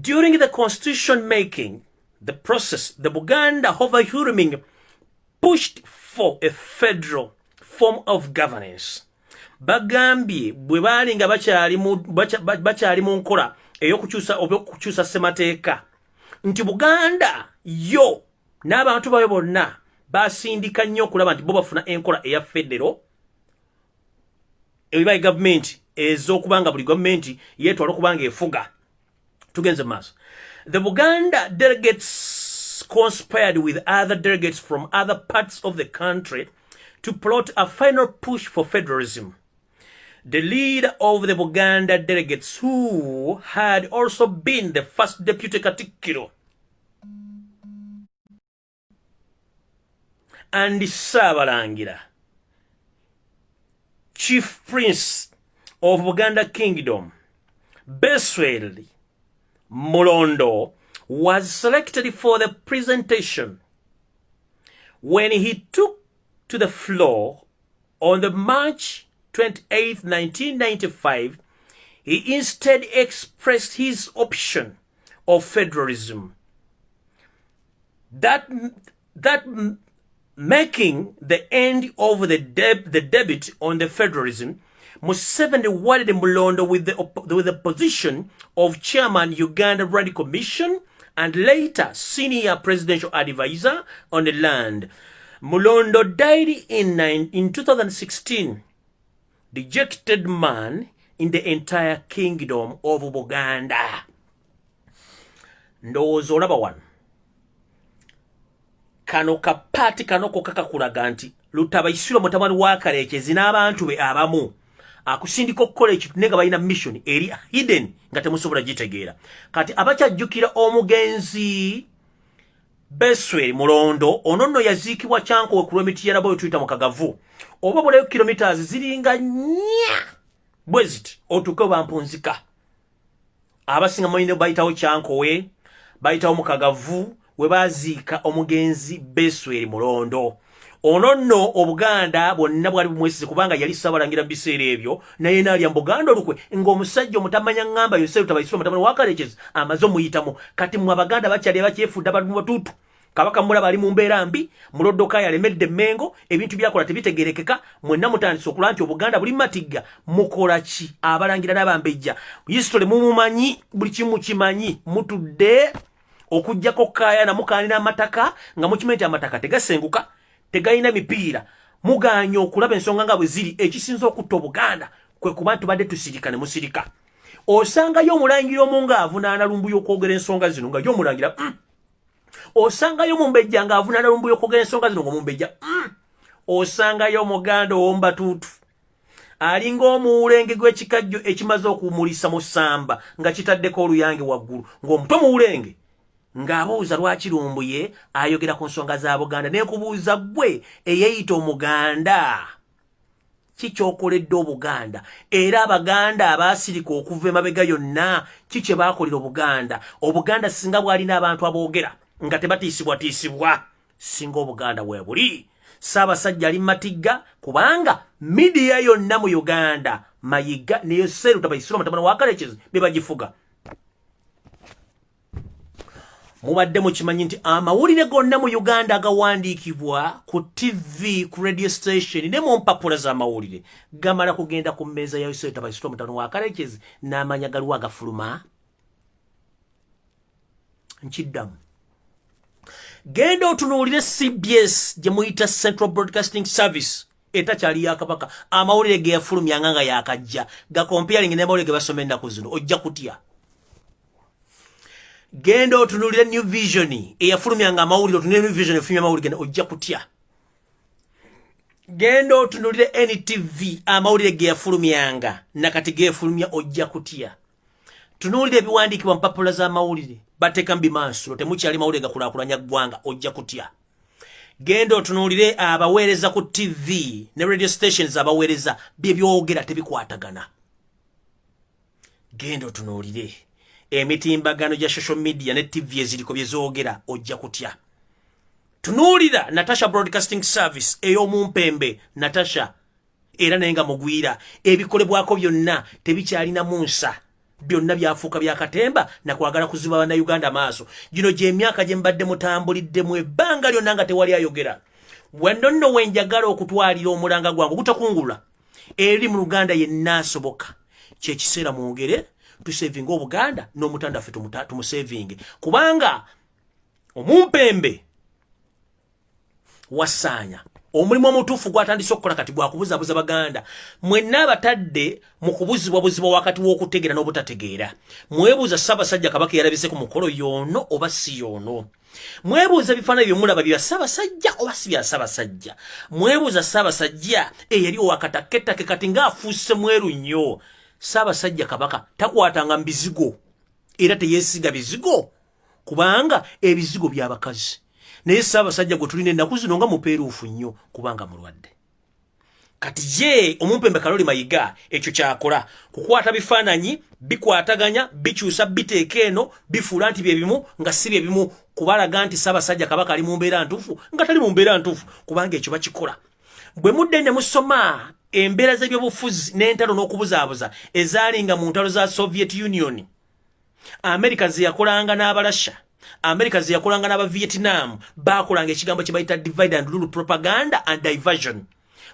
During the constitution making, the process, the Buganda overwhelming pushed for a federal form of governance. Bagambye bwe baali nga bakyali mu nkola ey'okukyusa oba okukyusa ssemateeka nti Buganda yo n'abantu bayo bonna basindika nnyo okulaba nti bo bafuna enkola eya federo ebibaye gavumenti ez'okuba nga buli gavumenti yeetwala okuba nga efuga. Tugenze maaso. The Buganda delegates conspired with other delegates from other parts of the country to plot a final push for federalism. The leader of the Buganda delegates, who had also been the first deputy Katikkiro and Ssaabalangira, chief prince of Buganda Kingdom, Beswel Mulondo, was selected for the presentation. When he took to the floor on the March 28, 1995, he instead expressed his option of federalism. That making the end of the debate on the federalism, Museveni awarded Mulondo with the position of chairman, Uganda Land Commission, and later senior presidential advisor on the land. Mulondo died in 2016, dejected man in the entire kingdom of Buganda. Ndowooza olaba wano kano kapaati kano kokka kakulaga nti Lutabaisirwa mutabani wa Kalekezi n'abantu be abamu akusindika okukola ekintu naye nga balina mission eri hidden nga temusobola gitegeera. Kati abakyajjukira omugenzi Besweri Mulondo, ono nno yaziikibwa Kyankowe ku lw'emiti yarabo tuyita mu Kagavu, oba bulayo kilometers ziringa 4 bwe ziti otuuke bampunzika. Abasinga mulina bayitawo Kyankowe, bayitawo mu Kagavu we baziika omugenzi Besweri Mulondo. Ono nno Obuganda bwonna bwali bumwesize kubanga yali Ssaabalangira mu biseera ebyo, naye naalya mu Buganda olukwe ng'omusajja omutamanya ŋŋamba Yosefu Tabaisirwa mutabani wa Kalekezi amaze omuyitamu. Kati mmwe Abaganda bakyali abakyefudde abali mu batuutu, Kabaka mulaba ali mu mbeera mbi, Muloddoka yalemedde Emmengo, ebintu byakola tebitegerekeka. Mwenna mutandise okulaba nti Obuganda buli matigga. Mukola ki? Abalangira n'abambejja, history mumumanyi, buli kimu kimanyi. Mutudde okugjako kaayana, mukaanira amataka nga mukimanyi nti amataka tegasenguka, tegalina mipiira. Muganye okulaba ensonga nga bwe ziri. Ekisinza okutta Obuganda kwe kuba tubadde tusirika ne musirika. Osangayo omulangira omu ng'avunaana Lumbuye okwogera ensonga zino, nga ye omulangira. Osangayo omumbejja ng'avunaana Lumbuye okwogera ensonga zino, ng'omumbejja. Osangayo omuganda ow'omubatuutu alinga omuwulenge gw'ekikajjo ekimaze okuwumulisa mu ssamba nga kitaddeko oluyange waggulu, ng'omutwe muwulenge, ng'abuuza lwaki Lumbuye ayogera ku nsonga za Buganda. Nekubuuza ggwe eyeeyita Omuganda, kikyokoledde Obuganda? Era Abaganda abaasirika okuva emabega yonna, ki kye baakolera Obuganda? Obuganda singa bwalina abantu aboogera nga tebatiisibwatiisibwa, singa Obuganda bwe buli. Ssaabasajja ali matigga kubanga media yonna mu Uganda, Mayiga ne Yoseru Tabaisirwa mutabani wa Kalekezi be bagifuga. Mubadde mukimanyi nti amawulire gonna mu Uganda agawandiikibwa ku TV, ku radio station ne mu mpapula z'amawulire gamala kugenda ku mmeeza ya Yosefu Tabaisirwa mutabani wa Kalekezi n'amanya galiwo agafuluma? Nkiddamu, genda otunuulire CBS gye muyita Central Broadcasting Service etakyali ya Kabaka, amawulire ge yafulumyanga nga yakajja gacomparing n'amawulire ge basoma ennaku zino, ojja kutya. Genda otunulire New Vision eyafulumyanga amawulire, otunulire New Vision efulumya amawulire gena, ojja kutya. Genda otunulire NTV, amawulire ge yafulumyanga nakati gefulumya, ojja kutya. Tunuulire ebiwandiikibwa mpapula z'amawulire, bateeka mu bimansulo, temukyali mawulire gakulaakulanya ggwanga, ojja kutya. Genda otunuulire abaweereza ku TV ne radio stations, abaweereza bye byogera tebikwatagana. Genda otunuulire emitimbagano gya social media ne TV eziriko, bye zoogera, ojja kutya. Tunuulira Natasha Broadcasting Service ey'omumpembe Natasha, era naye nga mugwira, ebikolebwako byonna tebikyalinamu nsa, byonna byafuuka byakatemba nakwagala kuziba Bannayuganda maaso. Gino gyemyaka gye mbadde mutambuliddemu ebbanga lyonna nga tewali ayogera. Wano nno wenjagala okutwalira omulanga gwange ogutakungula eri mu Luganda yenna asoboka, kyekiseera mwogere tusavinge Obuganda n'omutanda ffe tumusavinge, kubanga omumpembe wasaanya omulimu omutuufu gwatandise okukola kati gwakubuzabuza Baganda. Mwenna abatadde mu kubuzibwabuzibwa wakati w'okutegeera n'obutategeera, mwebuuza Ssaabasajja Kabaka yalabise ku mukolo yoono oba si yoono? Mwebuuza ebifaananyi byemulaba bya Ssaabasajja oba si bya Ssaabasajja? Mwebuuza Ssaabasajja eyali owakatakketake kati ng'afuuse mweru nnyo? Ssaabasajja Kabaka takwatanga mu bizigo era teyeesiga bizigo, kubanga ebizigo by'abakazi. Naye Ssaabasajja gwe tulina ennaku zino nga mupeeruufu nnyo kubanga mulwadde. Kati ye omumpembe Kaloli Mayiga ekyo kyakola kukwata bifaananyi, bikwataganya, bikyusa, biteeka eno, bifuula nti bye bimu nga si bye bimu, kubalaga nti Ssaabasajja Kabaka ali mu mbeera ntuufu nga tali mu mbeera ntuufu, kubanga ekyo bakikola. Bwe mudde ne musoma embeera z'ebyobufuzi n'entalo n'okubuzaabuza ezaalinga mu ntalo za Soviet Union, Amerika ze yakolanga n'Abalasha, Amerika ze yakolanga n'Abavietnam, baakolanga ekigambo kye bayita divide and rule propaganda and diversion.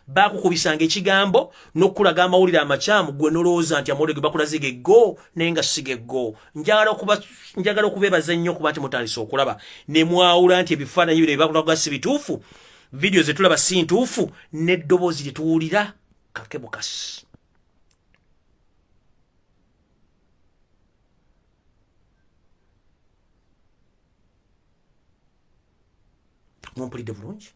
Baakukubisanga ekigambo n'okukulaga amawulire amakyamu, gwe nolowooza nti amawulire ge bakulaze geggo, naye nga si geggo. Njagala okubeebaza ennyo okuba nti mutandise okulaba ne mwawula nti ebifaananyi bino bye bakulaga si bituufu, vidiyo ze tulaba si ntuufu, n'eddoboozi lye tuwulira kake bukasi. Mumpulidde bulungi?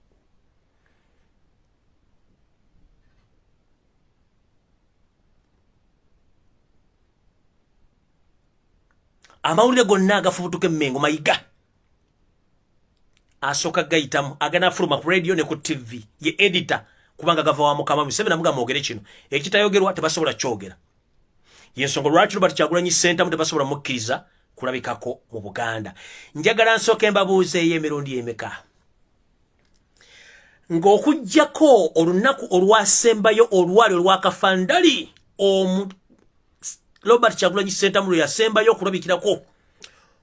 Amawulire gonna agafubutuka emmengo, Mayiga asooka gayitamu, aganafuluma ku radio ne ku TV ye editor, kubanga gava wa mukama Museveni amugamba mwogere kino, ekitayogerwa tebasobola kyogera. Yensonga lwaki Robert Kyagulanyi Ssentamu tebasobola mukkiriza kulabikako mu Buganda. Njagala nsooke mbabuuzeeyo emirundi emeka ng'okuggyako olunaku olwasembayo olwali olwakafandali omu Robert Kyagulanyi Ssentamu lwe yasembayo okulabikirako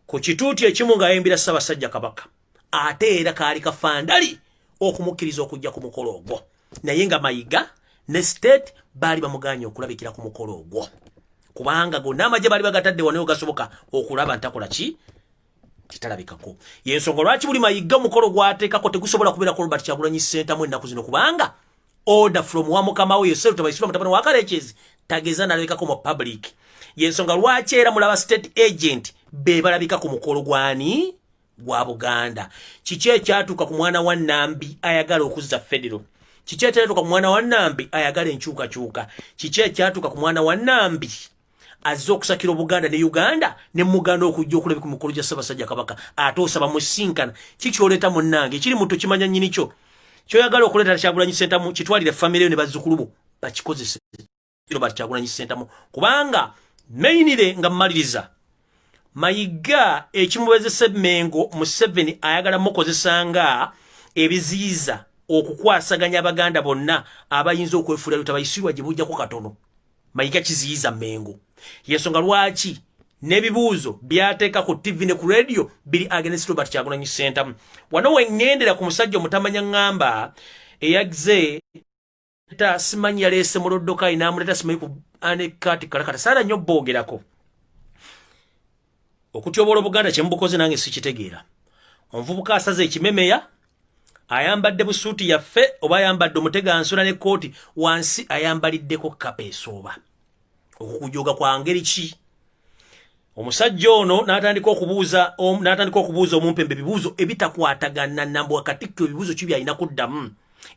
ku kituuti ekimu ng'ayimbira Ssaabasajja Kabaka, ate era kaali kafandali okumukkiriza okujja ku mukolo ogwo, naye nga Mayiga ne state baali bamuganye okulabikira ku mukolo ogwo, kubanga gonna amagye baali bagatadde wano gasoboka okulaba ntakola ki kitalabikako. Yensonga lwaki buli Mayiga omukolo gwateekako tegusobola kubeerako Robert Kyagulanyi Ssentamu ennaku zino, kubanga order from wa mukama we Yosef Tabaisula mutabani wa Kalekezi tageza nalabikako mu public. Yensonga lwaki era mulaba state agent be balabika ku mukolo gwani gwa Buganda. Kiki ekyatuuka ku mwana wa Nambi ayagala okuzza federal? Kiki ekyatuuka ku mwana wa Nambi ayagala enkyukakyuka? Kiki ekyatuuka ku mwana wa Nambi azze okusakira Obuganda ne Uganda ne muganda okujja okulabika ku mukolo gya Ssaabasajja Kabaka, ate osaba musinkana? Kikyoleeta munnange kiri muto kimanya nnyini kyo. Kyoyagala okuleeta Kyagulanyi Ssentamu kitwalire famire yo ne bazzukulu bo bakikozese. Robert Kyagulanyi Ssentamu, kubanga mainire nga mmaliriza, Mayiga ekimubezesa Mengo, Museveni ayagala mukozesa nga ebiziyiza okukwasaganya Abaganda bonna abayinza okwefuula lutabayisirwa gye bujjako katono. Mayiga kiziyiza Mengo, yensonga lwaki n'ebibuuzo byateeka ku TV ne ku radio biri against Robert Kyagulanyi Ssentamu. Wano we ŋŋendera ku musajja omutamanya ŋŋamba eyagze ta simanyi yaleese muloddokayi n'amuleeta simanyi ku anekati kalakata saala nnyo boogerako okutyoboola Obuganda. Kyemubukoze nange sikitegeera. Omuvubuka asaze ekimemeya, ayambadde busuuti yaffe oba ayambadde omutegansula n'ekkooti, wansi ayambaliddeko kapa esooba. Okukujoga kwa ngeri ki? Omusajja ono n'atandika okubuuza omumpembe ebibuuzo ebitakwatagana nambwa Katikkiro. Ebibuuzo ki byalina kuddamu?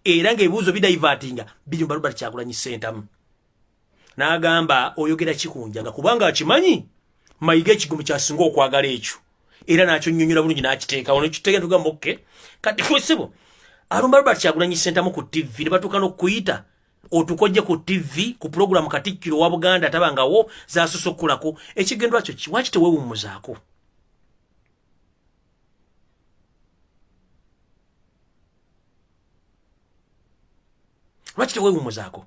Era ng'ebibuuzo bidivertinga biri mu Robert Kyagulanyi Ssentamu. N'agamba, "Oyogera kikunjanga," kubanga akimanyi Mayiga ekigumu kyasinga okwagala ekyo, era n'akyonnyonnyola bulungi n'akiteekawo nekiteeka. Tugamba okay, kati kwesibo alumba Robert Kyagulanyi Ssentamu ku TV ne batuuka n'okuyita otukojje ku TV ku pulogulamu Katikkiro wa Buganda tabangawo zasoose okukolako. Ekigendwa kyo ki? Waki teweewummuzaako? Lwaki teweewummuzaako?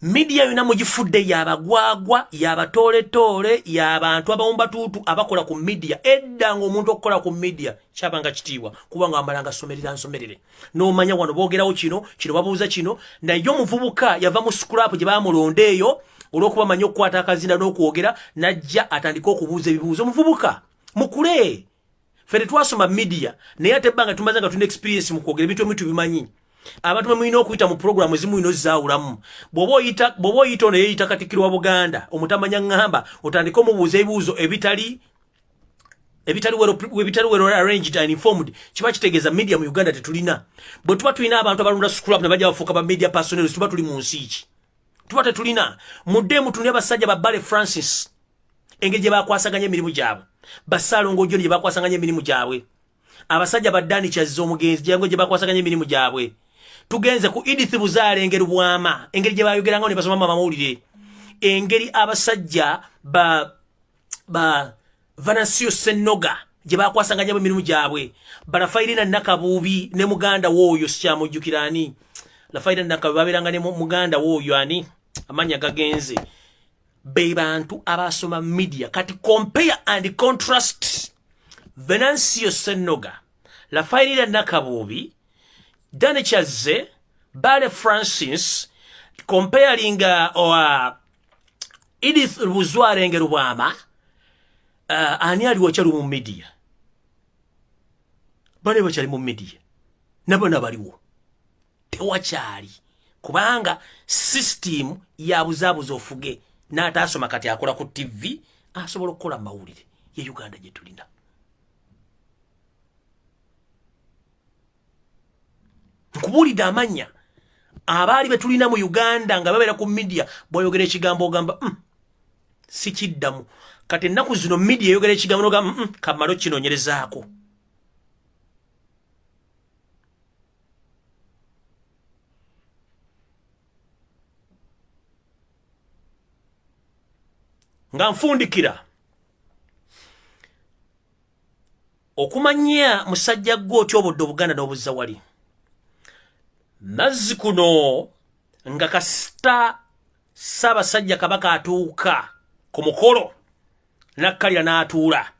Media yonna mugifudde yabagwagwa, yabatooletoole, yabantu abawumbatuutu abakola ku media. Edda ng'omuntu okukola ku media kyabanga kitiibwa, kubanga amalanga somerera nsomerere n'omanya wano boogerawo kino, kino babuuza kino. Naye omuvubuka yava mu scrap gye bamulonda eyo olw'okuba manyi okukwata akazinda n'okwogera, najja atandike okubuuza ebibuuzo. Omuvubuka mukule, ffe tetwasoma media, naye ate ebbanga tumaze nga tulina experience mu kwogera ebintu ebimu, tubimanyi. Abantu bwe mulina okuyita mu pulogulaamu ezimu mulina ozaawulamu. Bw'oba oyita ono yeeyita Katikkiro wa Buganda omutamanya ŋŋamba, otandike omubuuza ebibuuzo ebitali well arranged and informed, kiba kitegeeza media mu Uganda tetulina. Bwe tuba tulina abantu abalonda scrap ne bajja bafuuka ba media personnel, tuba tuli mu nsi ki? Tuba tetulina. Mudde mutunye abasajja ba Bale Francis, engeri gye bakwasaganya emirimu gyabwe. Basaalongo John gye bakwasaganya emirimu gyabwe. Abasajja ba Dani Kyazze omugenzi gye bakwasaganya emirimu gyabwe. Tugenze ku Edith Buzaale engeri Bwama, engeri gye bayogerangawo ne basoma amawulire, engeri abasajja ba Venancio Senoga gye bakwasaganya emirimu gyabwe, Balafairina Nakabuubi ne muganda w'oyo sikyamujjukira ani, Lafairina Nakabuubi babeeranga ne muganda w'oyo ani, amannya gagenze, be bantu abasoma media. Kati compare and contrast Venancio Senoga, Lafairina Nakabuubi, Dani Kyazze, Bale Francis, comparing Edith Buzwarenge Lubwama, ani ali wakyali mu media? Bane bakyali mu media, nabona baliwo tewakyali, kubanga system ya buzabuza ofuge n'ataasoma kati akola ku TV asobola okukola mawulire ye Uganda gye tulina. Nkubuulidde amannya abaali be tulina mu Uganda nga babeera ku media, bw'oyogera ekigambo ogamba sikiddamu. Kati ennaku zino media eyogera ekigambo n'ogamba kamale okinoonyerezaako. Nga nfundikira okumanya musajja gwe otya obudde Obuganda n'obuzza wali mazzi kuno, nga kasita Ssaabasajja Kabaka atuuka ku mukolo nakkalira n'atuula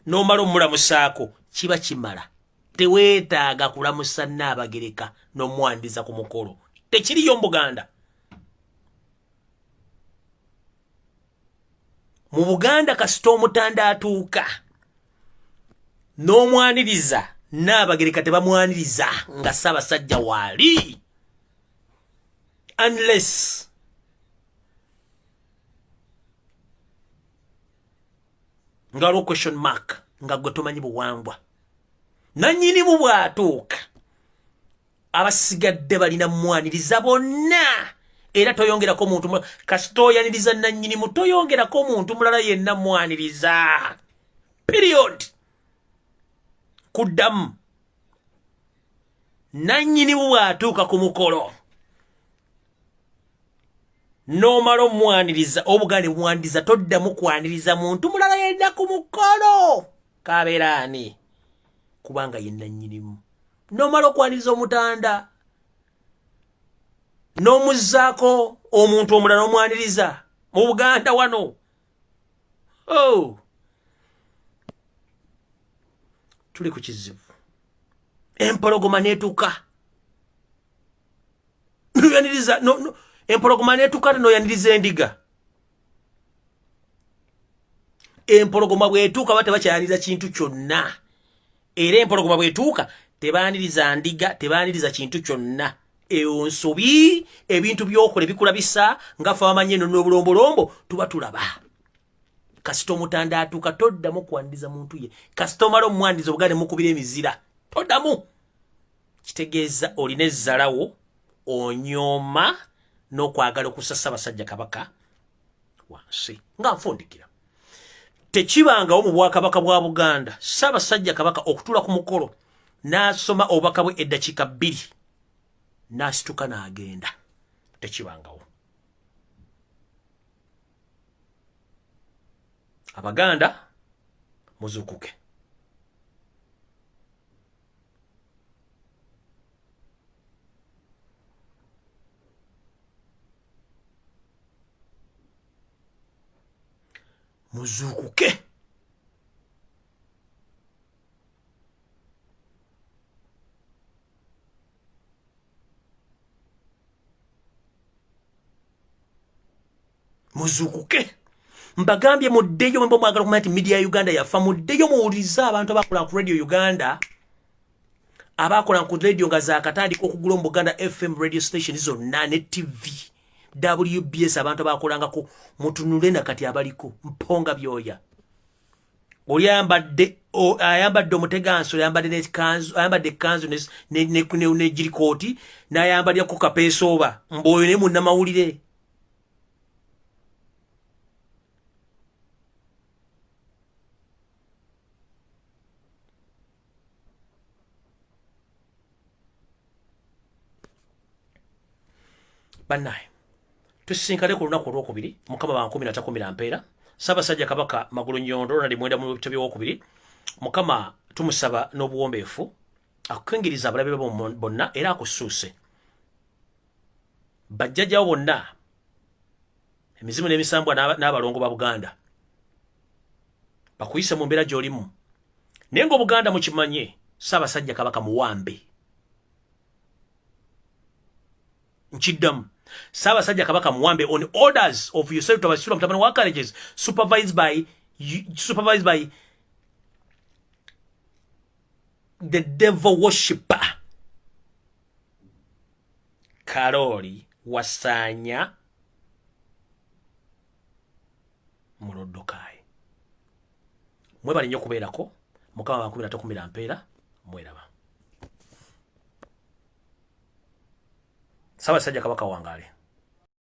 n'omala omulamusaako, kiba kimala. Teweetaaga kulamusa Nnaabagereka n'omwandiza ku mukolo, tekiriyo mu Buganda. Mu Buganda kasita omutanda atuuka n'omwaniriza, Nnaabagereka tebamwaniriza nga Ssaabasajja waali, unless nga waliwo question mark, nga gwe tomanyi buwangwa. Nannyinimu bw'atuuka, abasigadde balina mwaniriza bonna, era toyongerako muntu. Kasita oyaniriza nannyinimu, toyongerako muntu mulala yenna mwaniriza, period. Kuddamu, nannyinimu bw'atuuka ku mukolo n'omala omwaniriza, obuganda bumwaniriza, toddamu kwaniriza muntu mulala yenna ku mukolo kabeera ani, kubanga ye nannyinimu. N'omala okwaniriza omutanda n'omuzzaako omuntu omulala n'omwaniriza mu Buganda wano, oh, tuli ku kizibu. Empologoma neetuuka noyaniriza no, empologoma neetuuka te noyaniriza endiga. Empologoma bw'etuuka ba tebakyaniriza kintu kyonna, era empologoma bw'etuuka tebaaniriza ndiga, tebaaniriza kintu kyonna. Eyo nsobi. Ebintu by'okola ebikulabisa nga ffe abamanyi eno n'obulombolombo tuba tulaba. Kasita omutanda atuuka, toddamu kwaniriza muntu ye. Kasita omala omwaniriza, obuganda mukubira emizira, toddamu. Kitegeeza olina ezzalawo, onyooma n'okwagala okussa Ssaabasajja Kabaka wansi. Nga nfundikira, tekibangawo mu Bwakabaka bwa Buganda Ssaabasajja Kabaka okutuula ku mukolo n'asoma obubaka bwe eddakiika 2 n'asituka n'agenda, tekibangawo. Abaganda muzukuke. Muzuukuke. Muzuukuke, mbagambye, muddeyo. Mwemba mwagala okumanya nti media ya Uganda yafa, muddeyo muwulirize abantu abakola ku Radio Uganda, abakola ku radio nga zakatandika okugula mu Buganda, FM radio station zonna ne TV WBS. Abantu abakolangako mutunule nakati abaliko mponga byoya, oli ayambadde omuteganso, ayambadde nekanzu, ayambadde ekanzu negirikooti, n'ayambalirako kapeesooba, mbwoyo naye munnamawulire. Bannaye, tusisinkane ku lunaku olwokubiri. Mukama bankumi natakumira mpeera. Ssaabasajja Kabaka Magulu Nyondo Ronald Mwenda mu bitabo by'owokubiri, Mukama tumusaba n'obuwombeefu akukingiriza abalabe be bonna era akusuuse bajjajjawo bonna, emizimu n'emisambwa n'abalongo ba Buganda bakuyise mu mbeera gy'olimu. Naye ng'Obuganda mukimanye, Ssaabasajja Kabaka muwambe. Nkiddamu, Ssaabasajja Kabaka muwambe on orders of Yosef Tabasula mutabani wa Colleges, supervised by the devil worshipper Kaloli Wasaanya Muloddokayi. Mwebale nnyo okubeerako. Mukama bankubira tokumira mpeera. Mweraba. Ssaabasajja Kabaka wangaale.